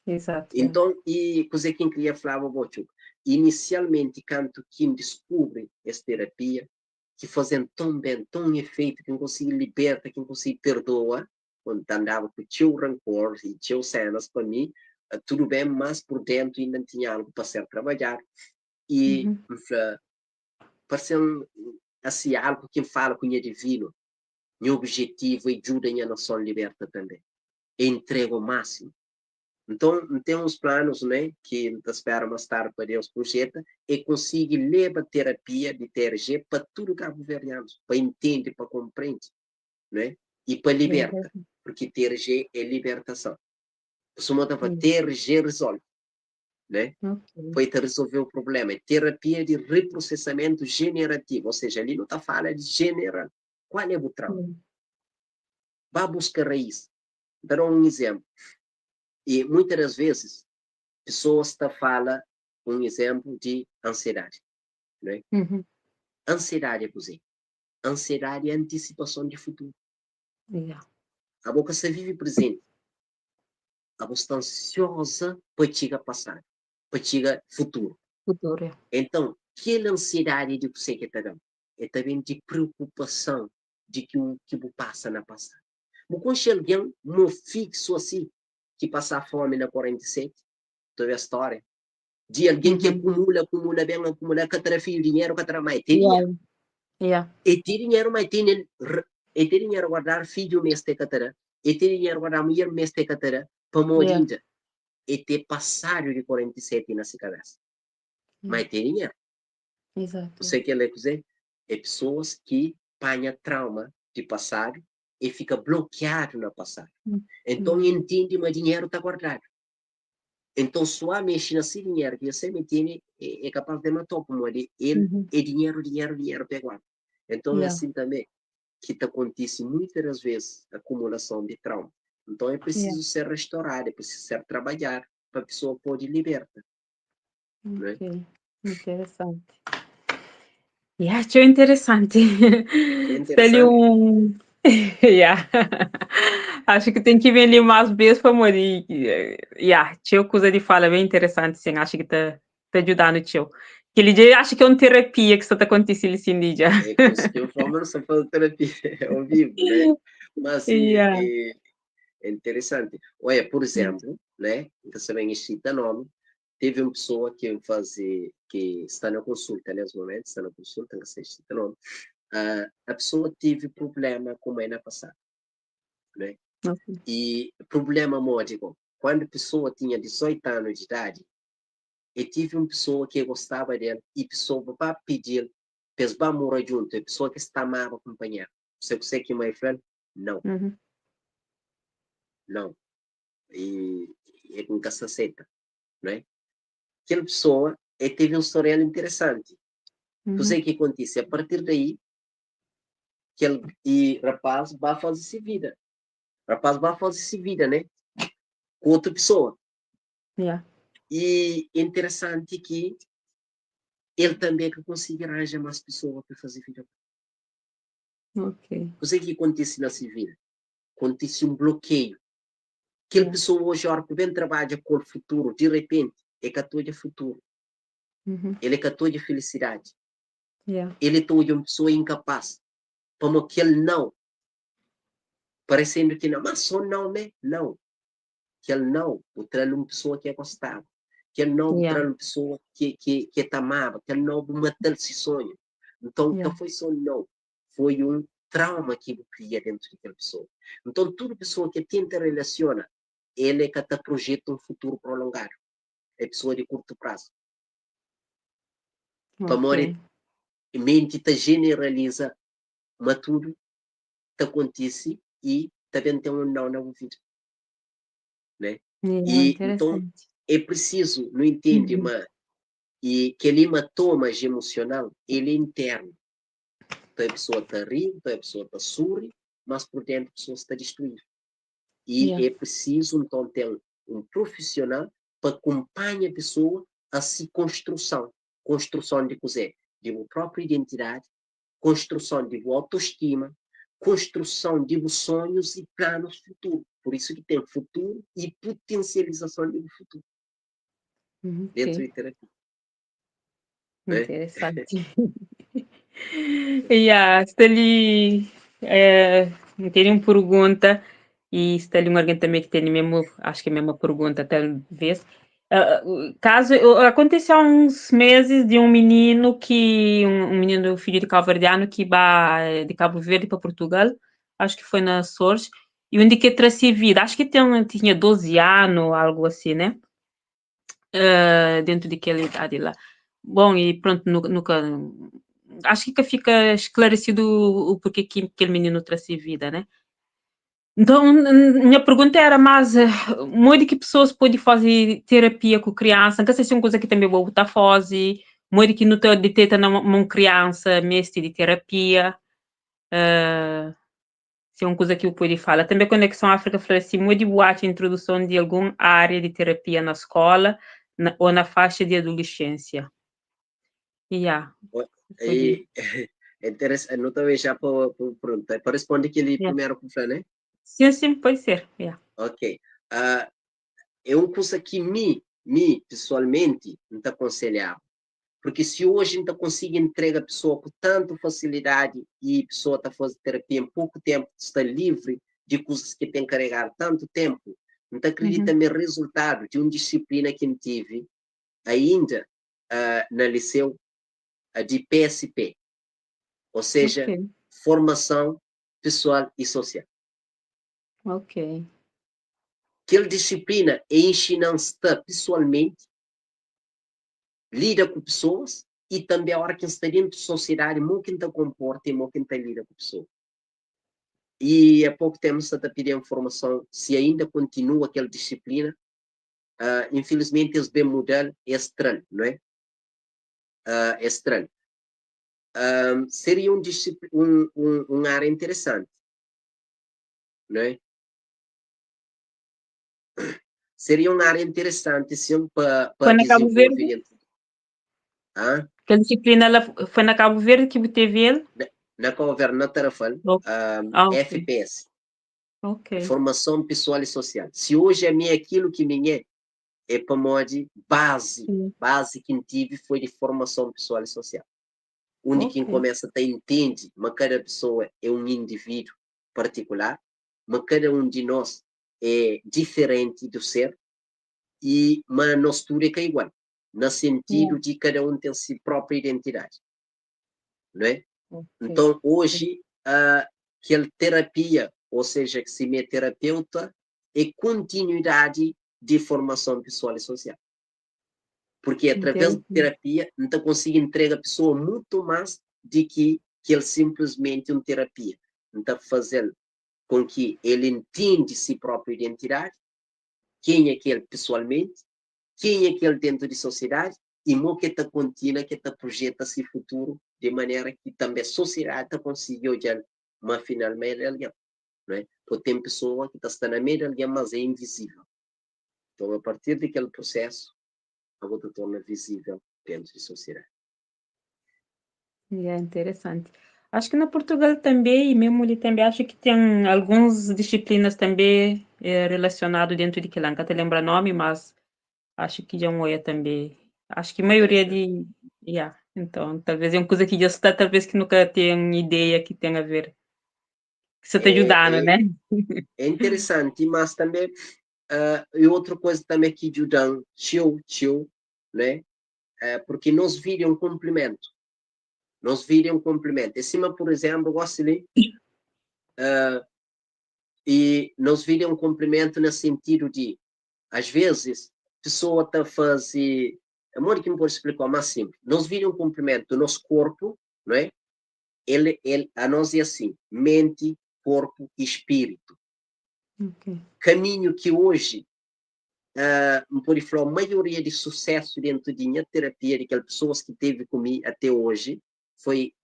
Exato. Nton, i kuzê ki N kria flaba bo, Txuka? Inisialmenti, kantu ki N diskubri es terapia, ki faze-m ton ben, ton efeitu, ki N konsigi liberta, ki N konsigi perdoa, N ta andaba ku txeu rankor i txeu sénas pa mi, tudu ben, mas pur déntu inda N tinha algu pa ser trabadjadu. I N fla, parse-m asi algu ki N fala ku nha divinu, nha obijetivu é djuda nha nason liberta tanbê, é intrega o másimu. Nton, N ten uns planus, né, ki N ta spera mas tardi pa Deus projeta, é konsigi leba terapia di TRG pa tudu kabuverdianus, pa intende, pa konprende, né, i pa liberta. Porque TRG é libertação. Pessoa ta fala TRG resolve, né? Foi te resolver o problema. É terapia de reprocessamento generativo, ou seja, ali não está fala de general. Qual é o trauma? Vá buscar raiz. Vou dar um exemplo. E muitas das vezes, pessoas te fala um exemplo de ansiedade, né? Ansiedade é cozinha. Ansiedade é antecipação de futuro. A boca se vive presente. A você está ansiosa para chegar passado, para chegar futuro. Futuro, é. Então, aquela ansiedade de você que está dando é também de preocupação de que o que passa na passado. Você conhece alguém muito fixo assim, que passa fome na 47? Tu vê a história? De alguém que acumula, acumula bem, acumula, que terá filho dinheiro, que terá mais. Tem dinheiro. E tem dinheiro, mas tem, e tem dinheiro guardar filho mês te catara. E tem dinheiro guardar mulher mês te catara. Para morrer. E ter passado de 47 na sua cabeça. Mas tem dinheiro. Você que é dizer? É pessoas que panha trauma de passado e fica bloqueado no passado. Então entende, mas dinheiro está guardado. Então só mexe nesse dinheiro que você tem é capaz de matar como ele é dinheiro, dinheiro, dinheiro pegado. Então é assim também que te acontece muitas das vezes acumulação de trauma. Então é preciso ser restaurado, é preciso ser trabalhado para a pessoa poder libertar. Né? Ok, interessante. Yeah, achei interessante. É Está ali interessante. Yeah. Acho que tem que vir ali mais vezes para morrer. Yeah, tinha coisa de fala bem interessante, sim. Acho que está tá ajudando, tio. Aquele dia acho que é uma terapia que está acontecendo assim, já. É que eu falo, não só fazer terapia ao vivo, né? Mas é interessante. Olha, por exemplo, né? Então, também cita nome. Teve uma pessoa que faz, que está na consulta nesse momento, está na consulta, não sei se cita nome. A pessoa teve problema com mãe na passada, né? E problema módico, quando a pessoa tinha 18 anos de idade, e tive uma pessoa que gostava dele e pessoa para pedir, para morar junto, a pessoa que está amava companheiro. Você você que my friend? Não. Não. E nunca se aceita, não é? Aquela pessoa e teve um historial interessante. Você que acontece? A partir daí, que ele, e rapaz vai fazer se vida. Rapaz vai fazer se vida, né? Com outra pessoa. E é interessante que ele também que consegue arranjar mais pessoas para fazer vida. Você que acontece na sua vida? Acontece um bloqueio. Aquela pessoa hoje, a hora que vem trabalha com o futuro, de repente, é que de futuro. Ele é que de felicidade. Ele é uma pessoa incapaz. Como aquele não. Parecendo que não, mas só não, né? Não. Aquele não, o traz uma pessoa que é gostava. Aquele não, traz uma pessoa que te amava. Aquele não, matar esse sonho. Então, não foi só não. Foi um trauma que cria dentro daquela pessoa. Então, toda pessoa que tenta relaciona, ele é que te projeta um futuro prolongado. É pessoa de curto prazo. Okay. Mente te generaliza, mas tudo te acontece e também tem um não na vida. Né? E então é preciso, não entende, mas e que ele hematoma emocional, ele é interno. Então a pessoa está rindo, então a pessoa está sorri, mas por dentro a pessoa está destruída. E é preciso então ter um profissional para acompanhar a pessoa a se construção. Construção de coisa, de uma própria identidade, construção de boa autoestima, construção de sonhos e planos futuros. Por isso que tem futuro e potencialização do futuro. Dentro de terapia. Né? Interessante. Yeah, está ali, tem uma pergunta e está ali um alguém também que tem mesmo, acho que é a mesma pergunta, talvez. Caso aconteceu há uns meses de um menino que um menino filho de cabo-verdiano que vai de Cabo Verde para Portugal, acho que foi na Açores, e onde que trouxe vida, acho que tinha 12 anos, algo assim, né? Dentro daquela idade lá. Bom, e pronto, nunca, acho que fica esclarecido o porquê que aquele menino trouxe vida, né? Nton, nha pergunta era más modi ki pesoas pode faze terapia ku kriansa? N ka sei si é un kuza ki tanbe bo bu ta faze, modi ki nu ta deteta na ma un kriansa meste di terapia, si é un kuza ki bu pode fala. Tanbe Conexão África fla si, modi bu atxa introduson di algun ária di terapia na skola na ô na faxa di adolescênsia? Ya. E é interessante, nu ta já pa pergunta, pa responde aquele primeiro que falei, né? Sim, sim, pode ser. Yeah. Ok. É uma coisa que me pessoalmente, não te aconselhava. Porque se hoje não consigo entregar a pessoa com tanta facilidade e a pessoa está fazendo terapia em pouco tempo, está livre de coisas que tem que carregar tanto tempo, não acredita no resultado de uma disciplina que eu tive ainda na liceu de PSP, ou seja, formação pessoal e social. Aquela disciplina é ensinança pessoalmente, lida com pessoas e também a hora que está dentro da sociedade, como que está comporta e como que está lida com pessoas. E há pouco tempo está a pedir informação se ainda continua aquela disciplina. Infelizmente, eles bem mudar é estranho, não é? É estranho. Seria um área interessante, não é? Seria uma área interessante, sim, para Foi na Cabo Verde? Ah? Que disciplina ela foi na Cabo Verde que teve ele? Na Cabo Verde, na Tarrafal, FPS. Formação pessoal e social. Se hoje a mim aquilo que me é, é para modo base, base que tive foi de formação pessoal e social. Onde quem começa a entende, mas cada pessoa é um indivíduo particular, mas cada um de nós é diferente do ser, e mas nós tudo é que é igual, no sentido de cada um tem sua própria identidade, não é? Então, hoje, aquela terapia, ou seja, que se me terapeuta, é continuidade de formação pessoal e social. Porque através de terapia, não consigo entregar a pessoa muito mais de que ele simplesmente uma terapia. Então, fazer com que ele entenda sua própria identidade, quem é que ele pessoalmente, quem é que ele dentro de sociedade, e como que está continua, que está projeta seu futuro, de maneira que também a sociedade tá consiga olhar, mas finalmente é alguém, não é? Porque tem pessoa que está na meio de alguém, mas é invisível. Então, a partir daquele processo, a outra torna visível dentro da sociedade. É interessante. Acho que na Portugal também, e mesmo ali também, acho que tem algumas disciplinas também relacionado dentro de que nunca te lembra nome, mas acho que já um também. Acho que a maioria de... Yeah. Então, talvez é uma coisa que já está, talvez que nunca tenha ideia que tem a ver. Que você está ajudando, né? É interessante, mas também... e outra coisa também que ajudam, tio, né? Porque nós vida é um complemento. Nós vida é um complemento. Em cima, por exemplo, gosto de e nós vida é um complemento no sentido de, às vezes, pessoa tá fazendo, é modo que me pode explicar mais simples. Nós vida é um complemento do nosso corpo, não é? A nós é assim, mente, corpo e espírito. Caminho que hoje, me pode falar, a maioria de sucesso dentro de minha terapia, de aquelas pessoas que teve comigo até hoje, foi,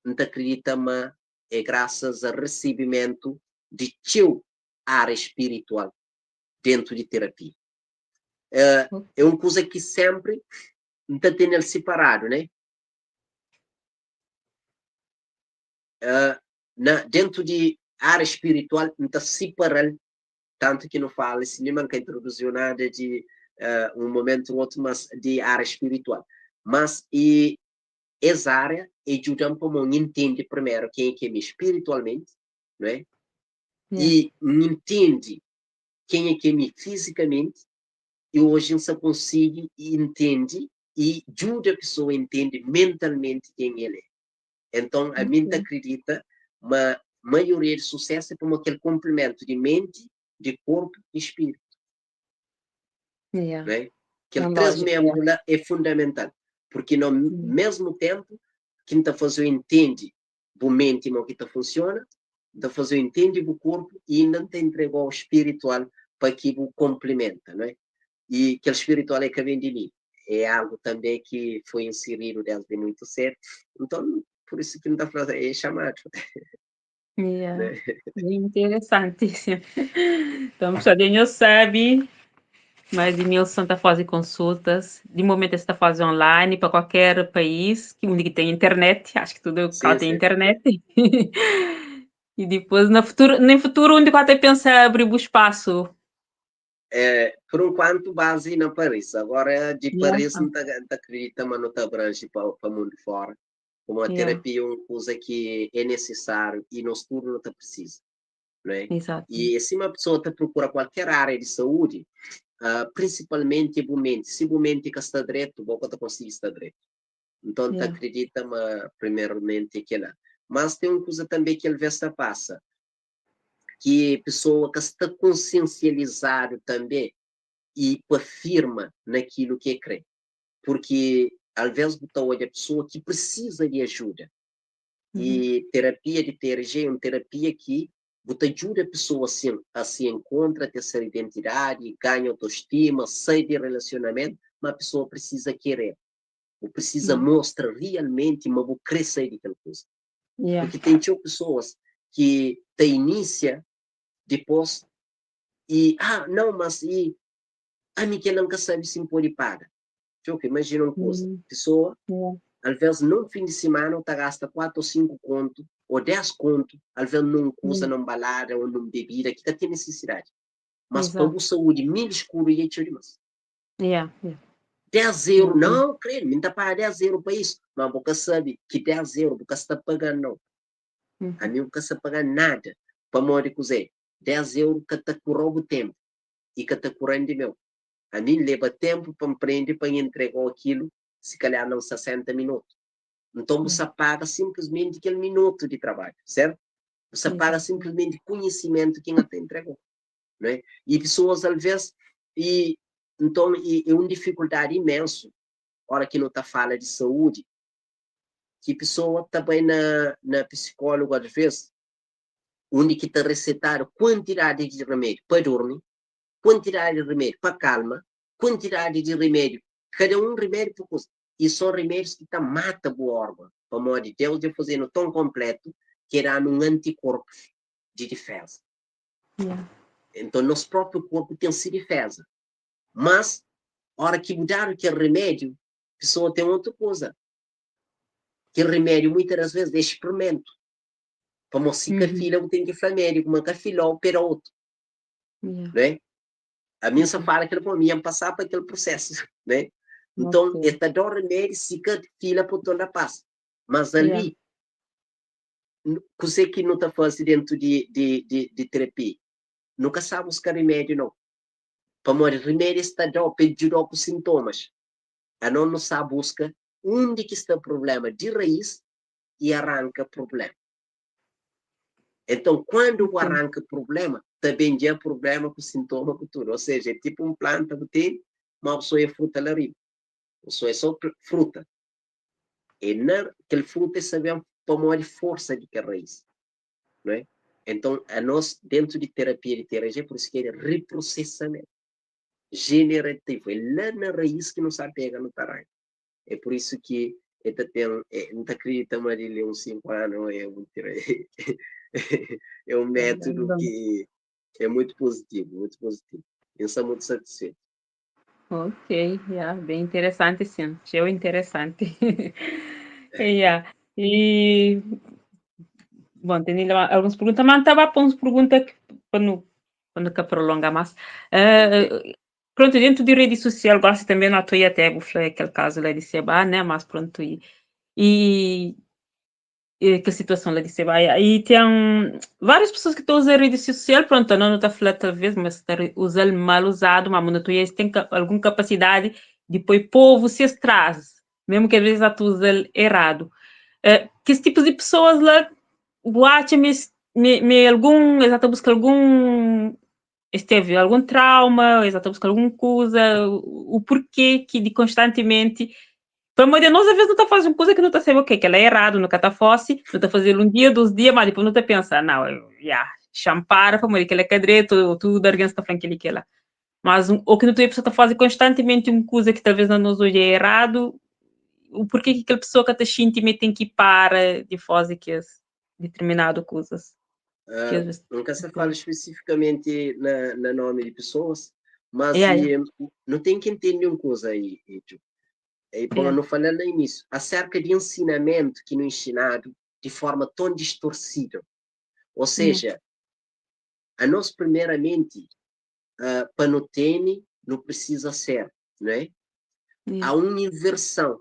não te acredita, mas é graças ao recebimento de teu área espiritual dentro de terapia. É uma coisa que sempre não te tem ele separado, né? Dentro de área espiritual, não te separando, tanto que não fala, se nem nunca introduziu nada de um momento ou outro, mas de área espiritual. Mas e essa área ajuda para um entender primeiro quem é que é espiritualmente, não é? E entende quem é que é fisicamente, e hoje você consegue e entende e ajuda a pessoa a entender mentalmente quem ele é. Então, a mente acredita, mas a maioria de sucesso é como aquele complemento de mente, de corpo e espírito. Não é? Aquele É três lógico, membros lá é fundamental, porque no mesmo tempo, quem tá fazendo entende o mente e o que tá funciona, N ta faze-u intende bu korpu i inda N ta intrega-u spiritual pa ki bu konplimenta, não é? I kel spiritual é ka ben di mi, é algu tanbe ki foi insiridu desdi muitu sedu. Nton, pur isu ki N ta fla, é xamadu. Yeah. Né? Interessantíssimo. Então, pessoal, nhos sabe, mas Edmilson ta faze consultas. De momento está faze online para qualquer país que onde que tem internet. Acho que tudo que tem internet. E depois, no futuro, no futuro, onde que até pensa abrir o espaço? É, por enquanto, base na Paris. Agora, de Paris, não tá, tá acredita, mas não tá abrange para mundo fora. Como a terapia é uma coisa que é necessário e nós tudo não tá precisa. Não é? Exato. E se uma pessoa te procura qualquer área de saúde, principalmente o mente, se o mente que está direito, boca tá consegue estar direito. Então, te acredita, mas primeiramente que lá. Mas tem uma coisa também que ele vê se passa, que pessoa que está consciencializado também e afirma naquilo que crê. Porque às vezes você olha a pessoa que precisa de ajuda. E terapia de TRG é uma terapia que você ajuda a pessoa assim, a se encontra, a ter sua identidade, ganha autoestima, sai de relacionamento, mas a pessoa precisa querer. Ou precisa mostrar realmente, mas vou crescer daquela coisa. Porque tem pessoas que te inicia depois e, não, mas e, a mim que nunca sabe se pode pagar. Tio, imagina uma coisa, pessoa, às vezes num fim de semana, tá gasta 4 ou 5 conto, ou 10 conto, às vezes num coisa, num balada, ou num bebida, que tá tem necessidade. Mas para a saúde, mil escuro e é demais. 10 euros, não, creio, me tá paga 10 euros para isso. Mas você sabe que 10 euros, você está pagando, não. A mim nunca está pagando nada. Para morrer com Zé. 10 euros que te curou o tempo. E que te curando de meu. A mim leva tempo para me prender, para me entregar aquilo, se calhar não 60 minutos. Então você paga simplesmente aquele minuto de trabalho, certo? Você paga simplesmente conhecimento que não te entregou. Não é? E pessoas, às vezes, e, então, e, é uma dificuldade imensa, hora que não tá fala de saúde, que pessoa também na psicóloga, às vezes, onde que está receitado quantidade de remédio para dormir, quantidade de remédio para calma, quantidade de remédio, cada um remédio por coisa. E são remédios que tá mata o órgão. Pelo amor de Deus, de fazendo tão completo que era um anticorpo de defesa. Então, nosso próprio corpo tem se defesa. Mas, hora que mudar aquele remédio, a pessoa tem outra coisa. Aquele remédio, muitas das vezes, é experimento. Para você filha, eu tenho que falar médico, mas filha, opera outro. Né? A minha só fala que ele para passar para aquele processo, né? Então, está dando remédio, se que filha por toda a paz. Mas ali, você que não está fazendo dentro de terapia, nunca sabe buscar remédio, não. Para morrer, remédio está dando, pedir com sintomas. A não sabe busca onde que está o problema de raiz e arranca o problema. Então, quando o arranca o problema, também já é problema com sintoma com tudo. Ou seja, é tipo um planta que tem, uma pessoa é fruta lá arriba. A pessoa é só fruta. E na, aquele fruta é saber tomar força de que raiz. Não é? Então, a nós, dentro de terapia de TRG, por isso que é reprocessamento generativo. É lá na raiz que não sabe pegar no taranho. É por isso que eu tenho, não acredito, Marília, uns 5 anos, é um método que é muito positivo, muito positivo. Eu sou muito satisfeito. Ok, yeah, bem interessante, sim. Cheio interessante. Yeah. E, bom, tem algumas perguntas, mas estava para umas perguntas que, para não prolongar mais. Pronto, dentro de rede social, gosto também, não estou até, vou falar aquele caso lá de Seba, né? Mas pronto, e que situação lá de Seba. E tem várias pessoas que estão usando rede social, pronto, não está falando talvez, mas está usando mal usado, mas não tem alguma capacidade de pôr povo se atrás, mesmo que às vezes está usando errado. Que esse tipo de pessoas lá, boate, me algum, exato, busca algum, esteve algum trauma, exato, busca alguma coisa, o porquê que de constantemente Pamodi anos aves nu ta faze un kuza ki nu ta sabe ok, kel-la é eradu, nu ka ta fose, nu ta faze-l un dia, dos dia, má dipôs nu ta pensa, nau, ya, xa-m para pamodi kel-la é ka dretu, ô tudu algen sta fla-m kel-li, kel-la. Mas ô ki nu ta obi pesoa ta faze konstantimenti un kuza ki talvês na nos odju é eradu, o porquê ki kel pesoa ka ta xinti ma el ten ki para di faze kes determinadu kuzas? Ki às vezes N ka sta fala spesifikamenti na nomi di pesoas, mas nu ten ki ntende un kuza aí, Ju. E bom, nu fala na inísiu, aserka di ensinamentu ki nu ensinadu di forma ton distorsidu. Ou seja, anos primeramenti, pa nu tene, nu prisiza ser, não é? Há un inversão.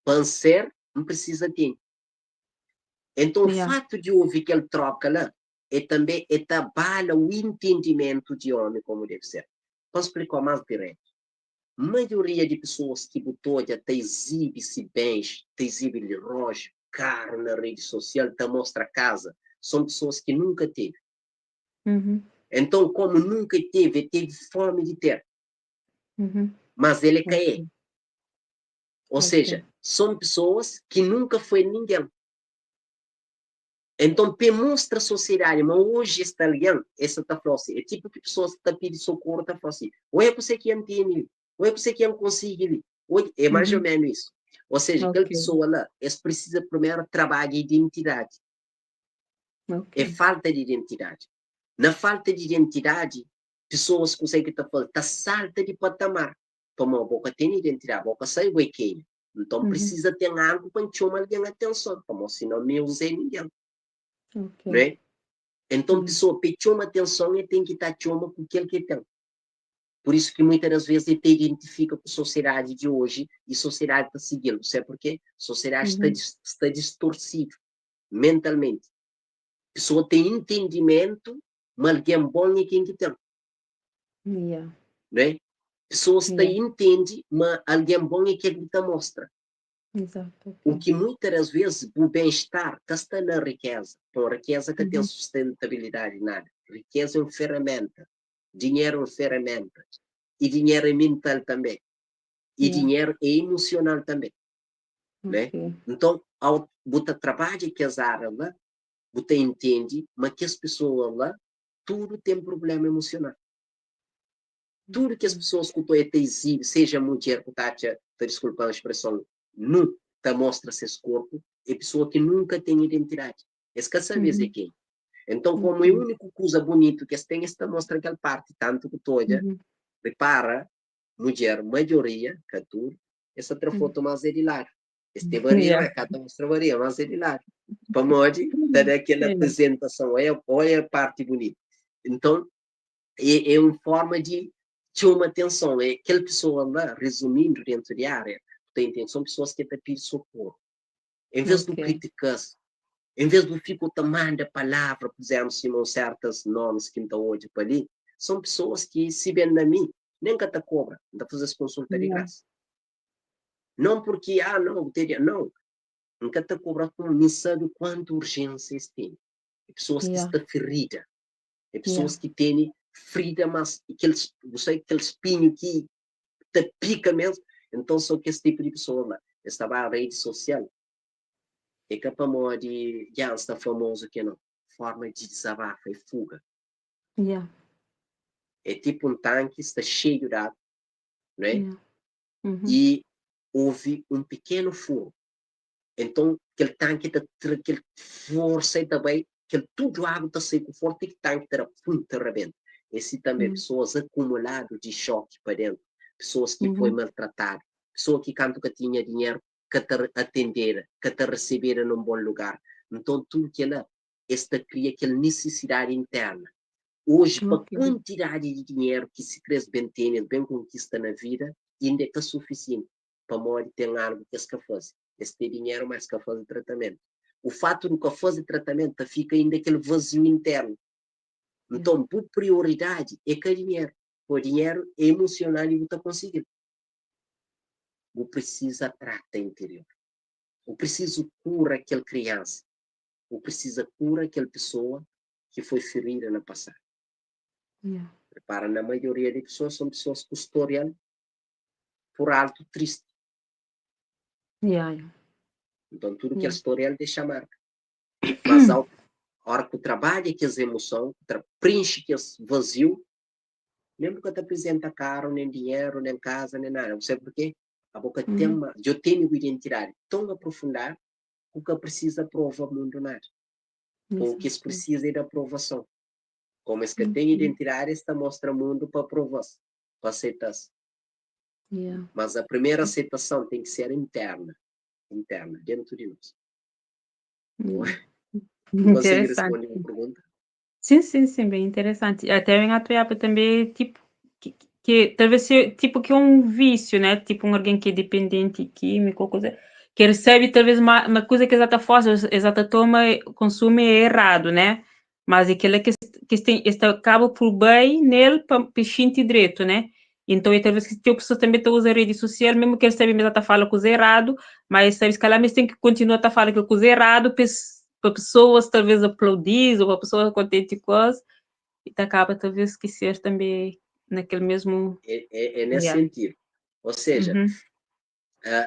Pa N ser, N prisiza tene. Enton, fatu di ovi kel troka la, é tanbe é ta abala u intendimentu di omi komu debe ser. Pa N splikau mas diretu, maioria di pesoas ki bu ta odja ta izibi si bens, ta izibi lirojiu, karu na redi sosial, ta mostra kaza, son pesoas ki nunka teve. Enton, komu nunka e teve, e teve fomi di ter. Mas el é ka é. Ou seja, son pesoas ki nunka foi ningen. Enton, pa e mostra sosiedadi ma oji es sta algen, es sa ta fla si, é tipu ki pesoas ki ta pidi sokoru ta fla si, Oi, é kuse ki N tene li? Oi, é kuse ki N konsigi li? Oi, é mais ou menos isu. Ou seja, kel pesoa la, es prisiza primeru trabadja identidadi. É falta di identidadi. Na falta di identidadi, pesoas kuse ki ta faze? Ta salta di patamar. Pamodi bo ka ten identidadi, bo ka sabe bo é kenha. Nton, prisiza ten algu pa N txoma algen atenson, pamodi sinon mi N é ningen. Não é? Enton, pesoa pa e txoma atenson, e ten ki ta txoma ku kel ki e ten. Pur isu ki muita das ves e ta identifika ku sosiedadi di oji i sosiedadi ta sigi-l. Bu sabe purke? Sosiedadi sta sta distorsidu mentalmenti. Pesoa ten intendimentu ma algen bon é ken ki ten. Não é? Pesoas ta intende ma algen bon é kel ki ta mostra. O ki muita das vezes bu ben-estar ka sta na rikeza. Bon, rikeza ka ten sustentabilidadi nada. Rikeza é un feramenta. Dinheru é un feramenta. I dinheru é mental tanbe. I dinheru é emosional tanbe. Né? Nton, ao bu ta trabadja kes área la, bu ta intende ma kes pesoa la tudu ten problema emosional. Tudu kes pesoas ku ta ta izibi, seja mudjer ku ta atxa, ta diskulpa-m spreson, nu, ta mostra ses korpu, é pesoa ki nunka ten identidadi. Es ka sabe es é kenha. Enton, komu é úniku kuza bunitu ki es ten, es ta mostra kel parti. Tantu ku ta odja, ripara, mudjer, maioria, ka tudu, es ta tra fotu mas é di ladu. Es ten barriga, yeah. Ka ta mostra barriga, mas é di ladu. Pamodi ta da kel apresentason, olha, olha a parte bonita. Então, é, é uma forma de txoma atenção. É aquela pessoa lá, resumindo dentro de área, tem são pessoas que te pedir socorro. Em vez de criticar, em vez de ficar te manda palavra, por exemplo, se não certos nomes que estão hoje para ali, são pessoas que, se bem na mim, nem que te cobra, não te fazer consulta de graça. Não porque, ah, não, teria, não. N ka ta kobra ku mi sabe kuantu urgência es tene. É pessoas ki sta ferida. É pessoas ki tene frida, mas kel, bu sabe kel spinhu ki ta pika mesmo. Então só kes tipo di pessoa la. Es ta ba rede social. É ka pamodi já N sta famoso ke não. Forma di desabafa, é fuga. É tipo um tanque, sta cheio de água, não é? E houve um pequeno furo. Então, kel tanque ta tra kel força e ta bai, kel tudo água ta sai ku forte e tanque ta da pum, ta rebenta. Esse também, pessoas acumulado de choque pa dentro, pessoas que foi maltratado, pessoa que canto que tinha dinheiro, que ta atendera, que ta recebera num bom lugar. Então, tudo que ela, esta cria aquela necessidade interna. Hoje, pa quantidade de dinheiro que se cres bem tem, bem conquista na vida, ainda é que suficiente. Pamodi ten algu ki es ka faze. Es ten dinheru, ma es ka faze tratamentu. O fatu di ka faze tratamentu ta fika inda kel vaziu internu. Nton, bu prioridadi é ka dinheru. Po dinheru é emosional i bu ta konsigi-l. Bu prisiza trata interior. Bu prisiza kura kel kriansa. Bu prisiza kura kel pesoa ki foi ferida na pasadu. Repara, na maioria di pesoas, son pesoas ku storial por altu tristi. Yeah, yeah. Nton tudu kel storial dexa marka. Mas ao ora ku trabadja kes emoson, tra prinxi kes vaziu, nen bu ka ta aprizenta karu, nen dinheru, nen kaza, nen nada. Bu sabe purkê? Abo ka ten ma djo tene bu identidadi ton aprofundadu ku ka prisiza prova mundu nada. Ou ki es prisiza é di aprovason. Komu es ka ten identidadi, es ta mostra mundu pa aprova-s, pa aseita-s. Mas a primeira aceitação tem que ser interna, interna, dentro de nós. Consegui responder uma pergunta? Sim, sim, sim, bem interessante. Até em Atuiapa também, tipo, que talvez seja tipo que é um vício, né? Tipo um alguém que é dependente químico, ou coisa, que recebe talvez uma coisa que exata força, exata toma, consome é errado, né? Mas aquilo que tem, este acaba por bem nele para sentir direito, né? Então, e talvez que a pessoa também tá usa rede social, mesmo que ele sabe mesmo tá fala coisa errado, mas sabe que ela mesmo tem que continuar a falar aquela coisa errado para pessoas talvez aplaudir ou para pessoas contente com as, e tá acaba talvez esquecer também naquele mesmo. É nesse sentido. Ou seja,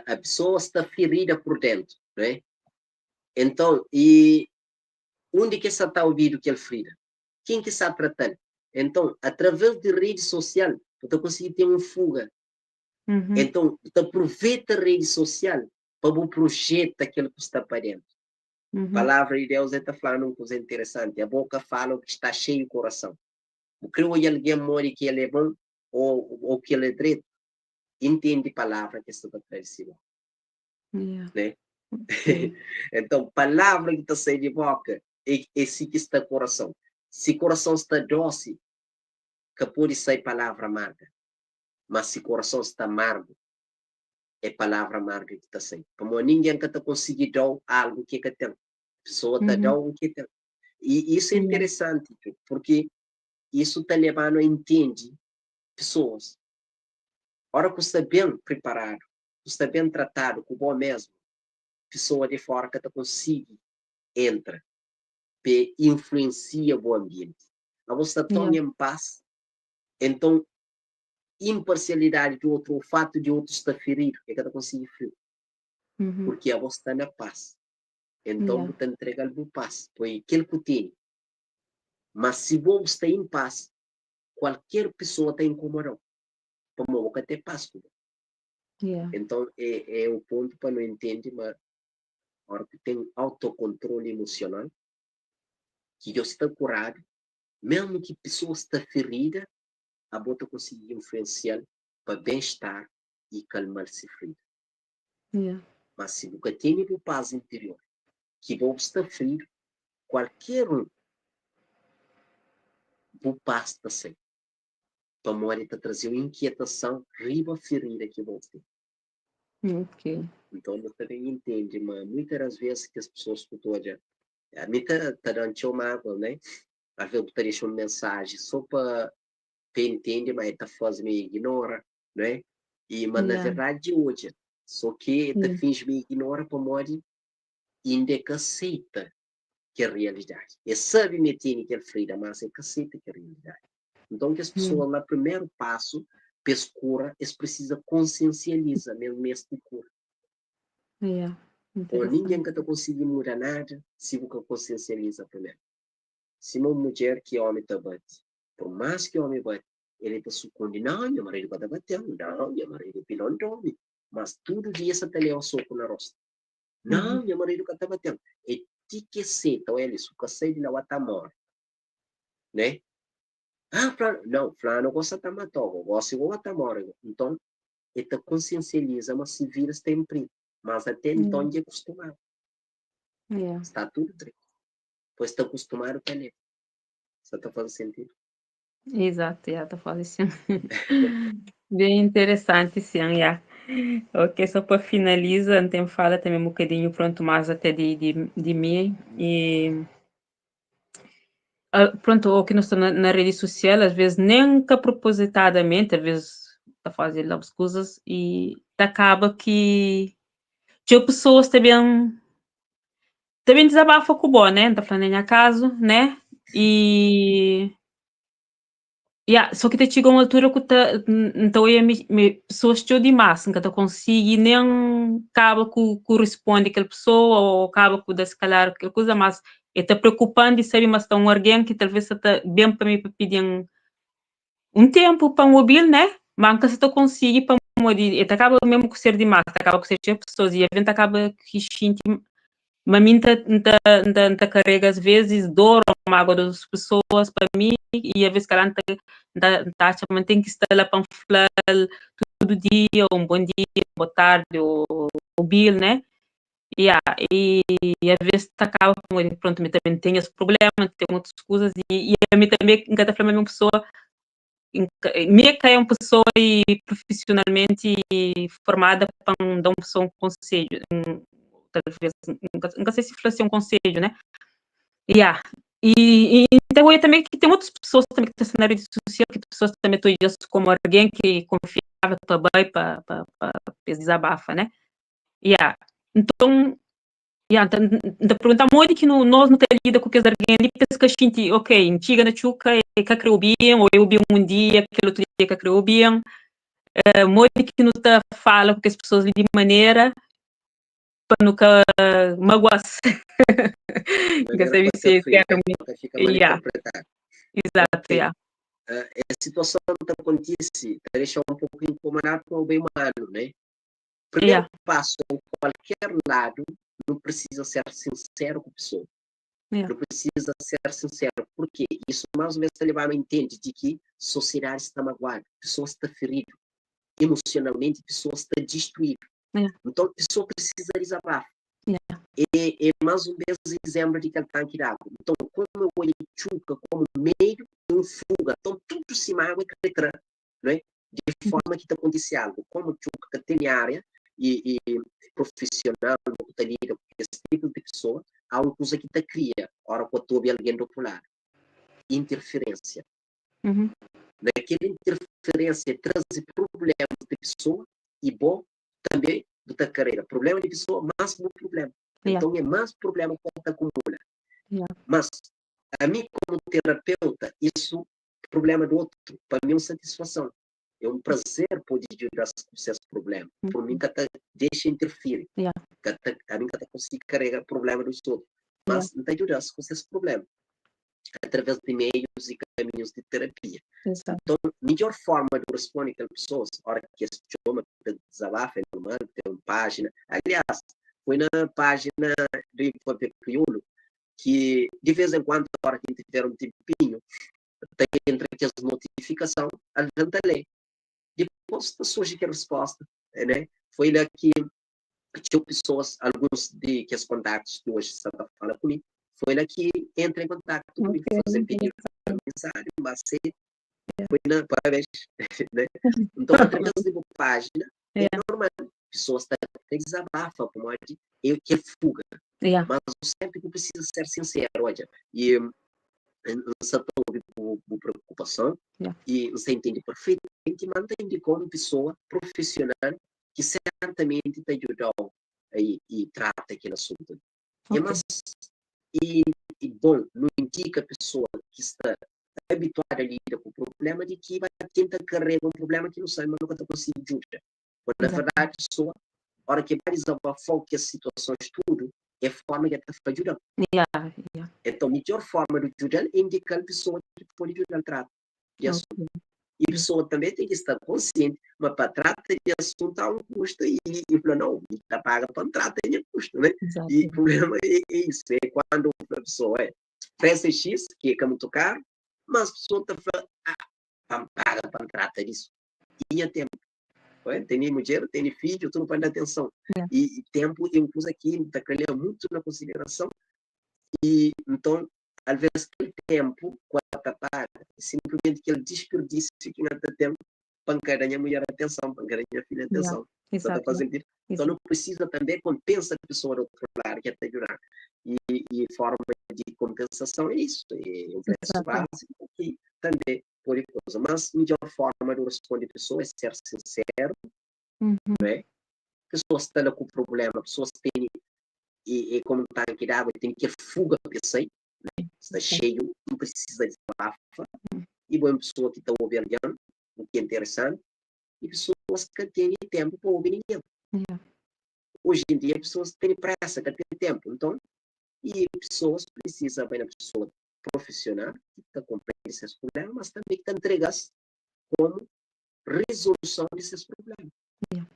a pessoa está ferida por dentro, não é? Então, e onde que está o ouvido que ele ferida? Quem que está tratando? Então, através de rede social, tu consegue ter uma fuga. Então, tu aproveita a rede social para o projeta aquilo que está para dentro. A palavra de Deus está falando uma coisa interessante. A boca fala o que está cheio do coração. O que alguém morre que ele é bom ou que ele é direito, entende a palavra que está atrás de si. Né? Então, palavra que está saindo de boca é esse que está no coração. Se o coração está doce, que pode sair palavra amarga. Mas se o coração está amargo, é palavra amarga que está saindo. Como ninguém que está conseguindo dar algo que que tem. A pessoa está dando o que tem. E isso é interessante, porque isso está levando a entender pessoas. Ora que está bem preparado, está bem tratado, com o bom mesmo, pessoa de fora que está consegue entra, pe influencia o ambiente. A você está tão em paz, então imparcialidade do outro, o fato de outro estar ferido, é que está consegue frio. Porque a você está na paz. Então, você entrega o paz, pois aquele que tem. Mas se você está em paz, qualquer pessoa está incomodando. Como você tem paz. Então, é o ponto para não entender, mas a hora que tem autocontrole emocional, que eu estou curado, mesmo que a pessoa está ferida, a bota conseguir influenciar para bem-estar e calmar-se ferida. Mas se você tem paz interior, que você está ferido, qualquer um, o paz está sem. Para morrer, está trazer uma inquietação, riba ferida que você tem. Então, você também entende, mas muitas das vezes que as pessoas escutam, a mim tá dando uma água, né? Às vezes eu deixo uma mensagem só para entender, mas tá fazendo me ignora, né? E, mas na verdade hoje, só que tá finge me ignora para morrer, ainda que aceita que é a realidade. E sabe me tem que é ferida, mas é que aceita que é a realidade. Então, que as pessoas lá, primeiro passo, pescura, eles precisam consciencializar mesmo este cura. Ou ninguém que tá conseguindo mudar nada se você consciencializa primeiro. Se uma mulher que homem tá bate, por mais que homem bate, ele tá sucumbindo, não, meu marido tá batendo, não, meu marido é pilão de homem. Mas todo dia você tá levando um soco na rosta. Não, meu marido tá batendo. E ti que aceita, ele, se você de lá tá morto. Né? Ah, fulano, não, fulano gosta de matar, gosta de tá morto. Então, ele tá consciencializa, mas se vira sempre. Mas até então é acostumado. Está tudo direito. Pois está acostumado com ele. Isso está fazendo sentido? Exato, já está fazendo sim. Bem interessante, sim, já. Ok, só para finalizar, tem fala também um bocadinho, pronto, mais até de mim. E, pronto, o que nós estamos na rede social, às vezes nem que propositadamente, às vezes está fazendo as coisas e acaba que tinha pessoas também desabafa com o bom, né? Tá falando em acaso, né? E Ya, so ki ta txiga un altura ku ta N ta oia mi mi pesoas txeu dimás, N ka ta konsigi nen kaba ku ku risponde kel pesoa ô kaba ku da si kalar kel kuza, mas e ta preokupa-m di sabe ma sta un argen ki talvês sa ta ben pa mi pa pidi-m un ténpu pa N obi-l, né? Ma N ka sa ta konsigi pamodi e ta kaba mésmu ku ser dimás, ta kaba ku ser txeu pesoas i alvês N ta kaba ki xinti Ma mi N ta, N ta, N ta, N ta karega as vezis dor ô mágua di otus pesoas pa mi i aves kala N ta, N ta, N ta atxa ma N ten ki sta la pa N fla-l tudu dia un bon dia, un bo tardi ô obi-l, né? Ya, i aves ta kaba pamodi prontu mi tanbe N ten nhas prubléma, N ten otus kuzas i ami tanbe N ka ta fla ma mi é un pesoa Mi é ka é un pesoa i prufisiunalmenti formada pa N da un pesoa un konsedju, talvês, N ka sei si fla si é un konsedju, né? Ya, i N ta odja tanbe ki ten otus pesoas tanbe ki ta sta na redi susial ki pesoas tanbe ta odja-s komu argen ki é konfiável pa bai pa pa es dizabafa, né? Ya, nton Ya, nta, N ta pergunta modi ki nu, nos nu ta lida ku kes algen li pa es ka xinti, ok, N txiga na txuka, e ka kre obi-m, ô e obi-m un dia, kel otu dia e ka kre obi-m. Modi ki nu ta fala ku kes pesoas li di manera pa nu ka magua-s? N ka Manera sabe pa si ka é fri, termu. pa ka fika Ya, mal-interpretadu. izatu, Ok. ya. Es situason ta kontise, ta dexa-u un poku inkomodadu pa obi humanu, ne? Primeru Ya. pasu em kualker ladu nu precisa ser sinseru ku pessoa. Ya. Nu precisa ser sinseru purki isu mas ou menos ta lebanu a intendi di ki sosiedadi sta maguadu, pessoas sta feridu emosionalmenti, pessoas sta distruidu. Ya. Nton pessoa precisa dizabafa. Ya. E e mas un bes izemplu di kel tanki di agu. Nton komu eu oia txuka komu meiu di un fuga, nton tudu si magua e kre tra não é? De forma ki ta kontise algu, komu txuka ka tene área i i profissional ku ta lida ku kes tipu di pesoa, há un kuza ki ta kria ora ku ta obi algen di otru ladu, interferênsia. Na kel interferênsia traze prublémas di pesoa i bo tanbe bu ta karega prubléma di pesoa más bu prubléma. Nton é más prubléma ku ta akumula. Mas ami komu terapeuta isu Problema do outro, pa mi é un satisfason, é un prazer pode djuda-s ku ses problema. Por mi, N ka ta dexa interfiri, ka ta, ami N ka ta konsigi karega problema dos outro, mas N ta djuda-s ku ses problema através di meius i kaminhus di terapia. Nton, midjor forma di responde kel pesoas ora ki es txoma pa dizabafa é normal, ten un pájina, aliás, foi na pájina do Infobia Kriolu ki di vez en kuandu ora ki N tiver un tenpinhu ta entra kes notifikason algen ta lé dipôs ta surji kel resposta né foi la ki txeu pesoas alguns di kes kontaktus ki oji sta ta fala ku mi foi la ki entra en kontaktu ku mi faze-m pedidu di amizadi N ba seta foi na parabéns né nton através di bu pájina é normal pesoas ta dezabafa pamodi é kel fuga mas bu sempri bu precisa ser sinseru odja e N sa ta obi bu preokupason e N sa intendi perfeitamenti ma N ta indikau un pesoa profesional ki sertamenti ta djudau e trata kel asuntu li é mas e bon nu indika pesoa ki sta abituadu a lida ku prublema di ki ba tenta karega un prublema ki nu sabe ma nu ka ta konsigi djuda. Ô na verdadi pesoa ora ki ba dizabafau kes situasons tudu é forma ki el ta fla djuda-m. Enton midjor forma di djuda-l é indika-l pesoa ki pode djuda-l trata di asuntu. E pesoa tanbe ten ki sta konsienti ma pa trata di asuntu há un kustu i i fla nau, mi ta paga pa N trata nha kustu, né? E prublema é isu, é kuandu fla pesoa, é presu é X, ki é ka mutu karu, mas pesoa ta fla, ah, pa N paga pa N trata disu, i nha tempu. N tene mudjer, N tene fidju, tudu pa N da atenson. I tempu é un kuza ki N ta kre leba mutu na konsiderason. I nton, alvês kel tempu ku el ta paga é sinplimenti kel dispirdisiu ki N ta ten pa N ka da nha mudjer atenson, pa N ka da nha fidju atenson. Sa ta faze sentidu? Nton, nu prisiza tanbê konpensa pesoa di otru ladu ki el ta djuda-nu. I forma di konpensason é isu, é un presu básiku ki tanbê pode kuza. Mas midjór forma di responde pesoa é ser sinseru, né? Pesoa sta la ku prubléma, pesoa tene e e komu un tanki di agu, e tene kel fuga pa e sai, né? Sta xeiu, n precisa dezabafa. E bo é un pessoa ki ta obi algen, o ki é interesanti, e pessoas ka tene tempu pa obi ningen. Hoje em dia pessoas tene pressa, ka ten tempu. Nton, e pessoas precisa bai na pessoa profissional ki ta komprendi ses problema, mas tanbe ki ta ntrega-s komu resoluson di ses problema. Yeah.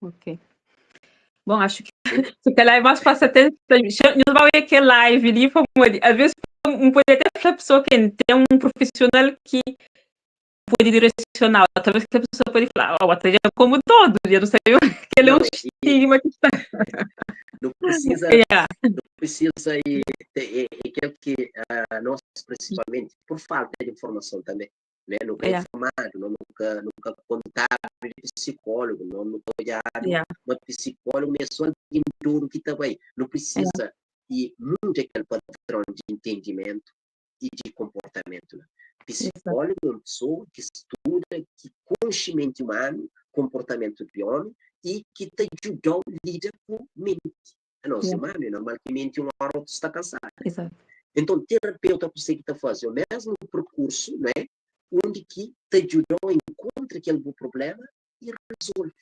Ok. Bom, acho que se calhar é mais fácil até. Nós vamos ver aquele live ali, às vezes um pode até falar pessoa que tem um profissional que pode direcionar, talvez que a pessoa pode falar, oh, até já como todo, eu não sei, que ele é um estigma que está. Não precisa, yeah. não precisa e, e, e, aquilo que nós principalmente, por falta de informação também, né? Nunca yeah. informado, não, nunca, nunca contado de psicólogo, não, nunca olhado, yeah. uma psicólogo é só alguém duro que também não precisa yeah. e muito aquele padrão de entendimento e de comportamento. Né? Psicólogo é uma pessoa que estuda que consciente humano, comportamento de homem e que te ajuda a lidar com mente. A nossa yeah. humano, é normal que mente uma hora ou está cansado. Exato. Então, terapeuta você que está fazendo o mesmo percurso, né? Onde que te ajuda a encontrar aquele bom problema e resolve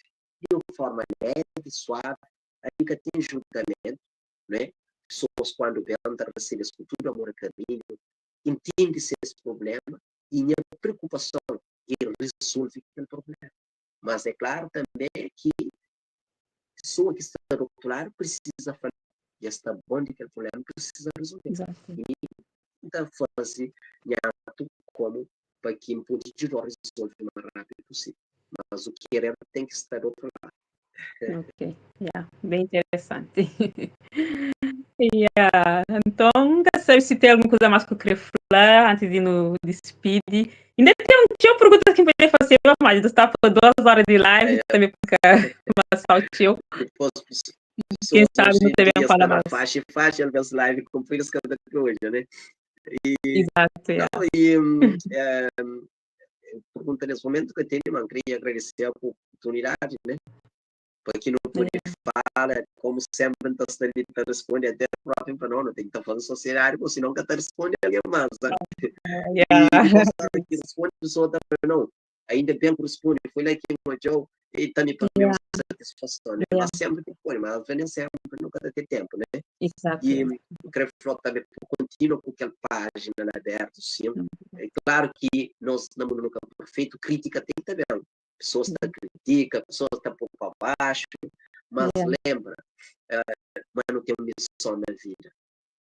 de uma forma leve, suave, aí que tem julgamento, né? Pessoas quando vêm recebem com todo amor e carinho, entende-se esse problema e minha preocupação é resolver aquele problema. Mas é claro também que a pessoa que está do outro lado precisa falar e está bom de aquele problema precisa resolver. Exato. E então fazer ato como para quem pode ajudar a resolver o mais rápido possível. Mas o querer tem que estar do outro lado. Ok, yeah, bem interessante. Yeah. Então, nunca sei se tem alguma coisa mais que eu queria falar antes de nos despedir. Ainda tem um, tinha uma pergunta que eu poderia fazer, mas está por 2 horas de live, é. Também porque passar o tio. Depois, quem sabe não também fala mais. Faixa, faixa, às vezes live compridas cada coisa, né? E, Exato, yeah. Não, e é, pergunta nesse momento que eu tenho, mas queria agradecer a oportunidade, né? Para quem não pode falar, como sempre, está ali para responder até próprio para não, não tem que estar falando sociedade, porque senão nunca responde alguém mais, né? E que responde, a pessoa está falando, não, ainda bem que responde, foi lá que mandou, e também para yeah. satisfação, né? Mas sempre que pode, mas nem sempre, nunca tem tempo, né? Exato. E o quero falar também continua com aquela página aberta, sim. É claro que nós não nunca perfeito, crítica tem também. Pessoas que criticam, pessoas que estão pouco abaixo, mas lembra, mas não tem uma missão na vida.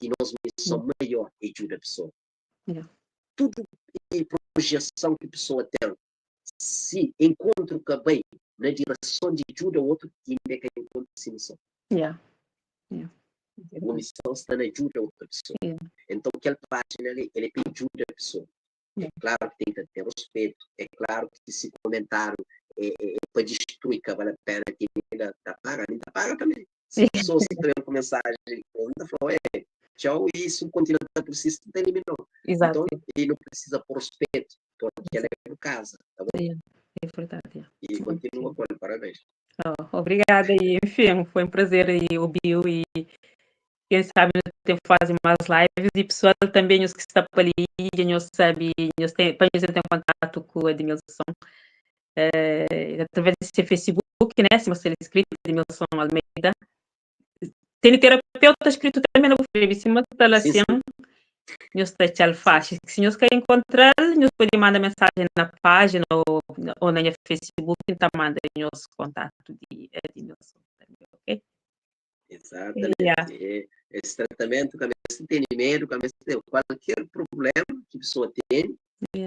E nossa missão maior é ajudar a pessoa. Tudo e projeção que a pessoa tem, se encontra o que bem na direção de ajuda o outro, ainda que encontra essa missão. A missão está na ajuda a outra pessoa. Então, aquela página ali, ele ajuda a pessoa. É claro que tem que ter respeito, é claro que se comentário é para destruir, que vale a pena, que ainda tá paga, ainda paga também. Se a pessoa se tem uma mensagem, ainda falou, é, tchau, e isso continua a persistir, eliminou. Exato. Então, ele não precisa pôr respeito, porque ela é por casa, tá bom? É, é verdade. E continua com ele, parabéns. Oh, obrigada, e enfim, foi um prazer e ouvir e quem sabe no tempo fazem mais lives e pessoal também os que estão por ali, e nós sabe, nós tem, para nós ter contato com o Edmilson através desse Facebook, né, se você é inscrito, Edmilson Almeida. Tem terapeuta escrito também no Facebook, tá lá assim, nós está faixa. Se nós quer encontrar, nós pode mandar mensagem na página ou na Facebook, então manda nosso contato de Edmilson também, ok? Exatamente. Esse tratamento, cabeça tem medo, cabeça tem qualquer problema que a pessoa tem,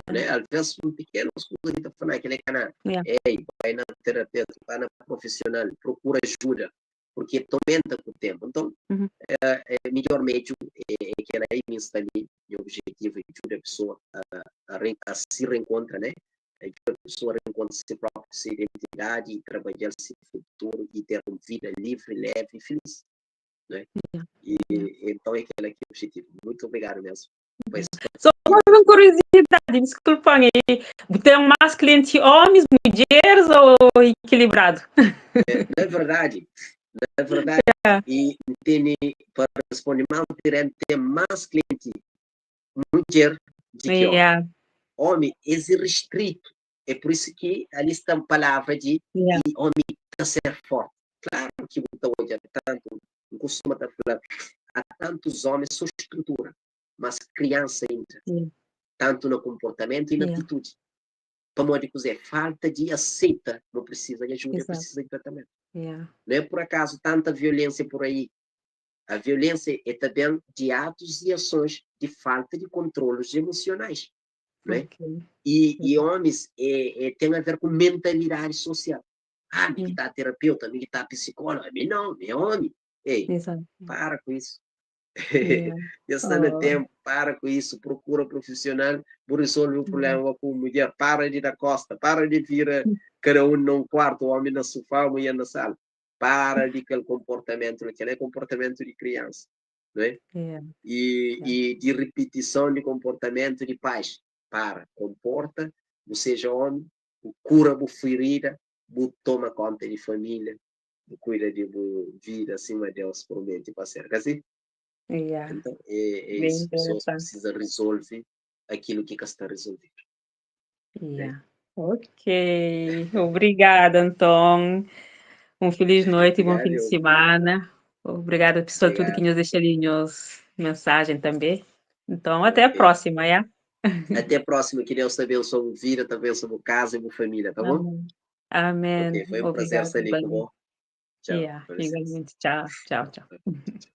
né? Às vezes um pequeno coisa que está falando aquele canal. Ei, vai na terapeuta, vai na profissional, procura ajuda, porque aumenta com o tempo. Então, é melhor meio é que ela aí me está ali, meu objetivo é ajudar a pessoa a se reencontra, né? Ajuda a pessoa a reencontrar sua própria sua identidade e trabalhar seu futuro e ter uma vida livre, leve e feliz, né? E então é aquele aqui o objetivo. Muito obrigado mesmo. Só uma curiosidade, desculpa, tem mais clientes homens, mulheres ou equilibrado? É, na verdade, e tem, para responder mal, tem mais cliente mulher do que homem. Omi es é restrito. É por isso que ali sta palavra de Yeah. e omi ta ser forte. Claro que bu ta odja tanto, N costuma ta fla, há tantos homens só estrutura, mas criança ainda, tanto no comportamento e na atitude. Pamodi kuzê? Falta de aceita, não precisa de ajuda, precisa de tratamento. Não é por acaso tanta violência por aí. A violência é também de atos e ações de falta de controles emocionais. Não é? E homens tem a ver com mentalidade social. Ah, mi que tá terapeuta, mi que tá psicólogo, mi não, mi é homem. Ei, para com isso. Já está no tempo, para com isso, procura profissional, resolve o problema com a mulher, para de dar costa, para de vir cada um num quarto, o homem no sofá, a mulher na sala. Para de aquele comportamento, aquele é comportamento de criança, não é? E de repetição de comportamento de pais. Para, comporta, você seja homem, cura a ferida, toma conta de família, cuida de vida acima de Deus promete para ser assim. Então, é Bem isso. Pessoas interessante. precisam resolver aquilo que está resolvido. Ok. Obrigada, Anton. Um feliz noite e bom fim de Obrigado. semana. Obrigada, pessoal, tudo que Obrigado. nos deixa ali nos mensagem também. Então, até a próxima, yeah? Até a próxima. Que Deus te abençoe a vida, te abençoe a casa e a família, tá bom? Amém. Amém. Ok, foi um prazer Obrigada. estar ali com você. Tchau. Yeah, Com licença. igualmente. Tchau, tchau, tchau. Tchau.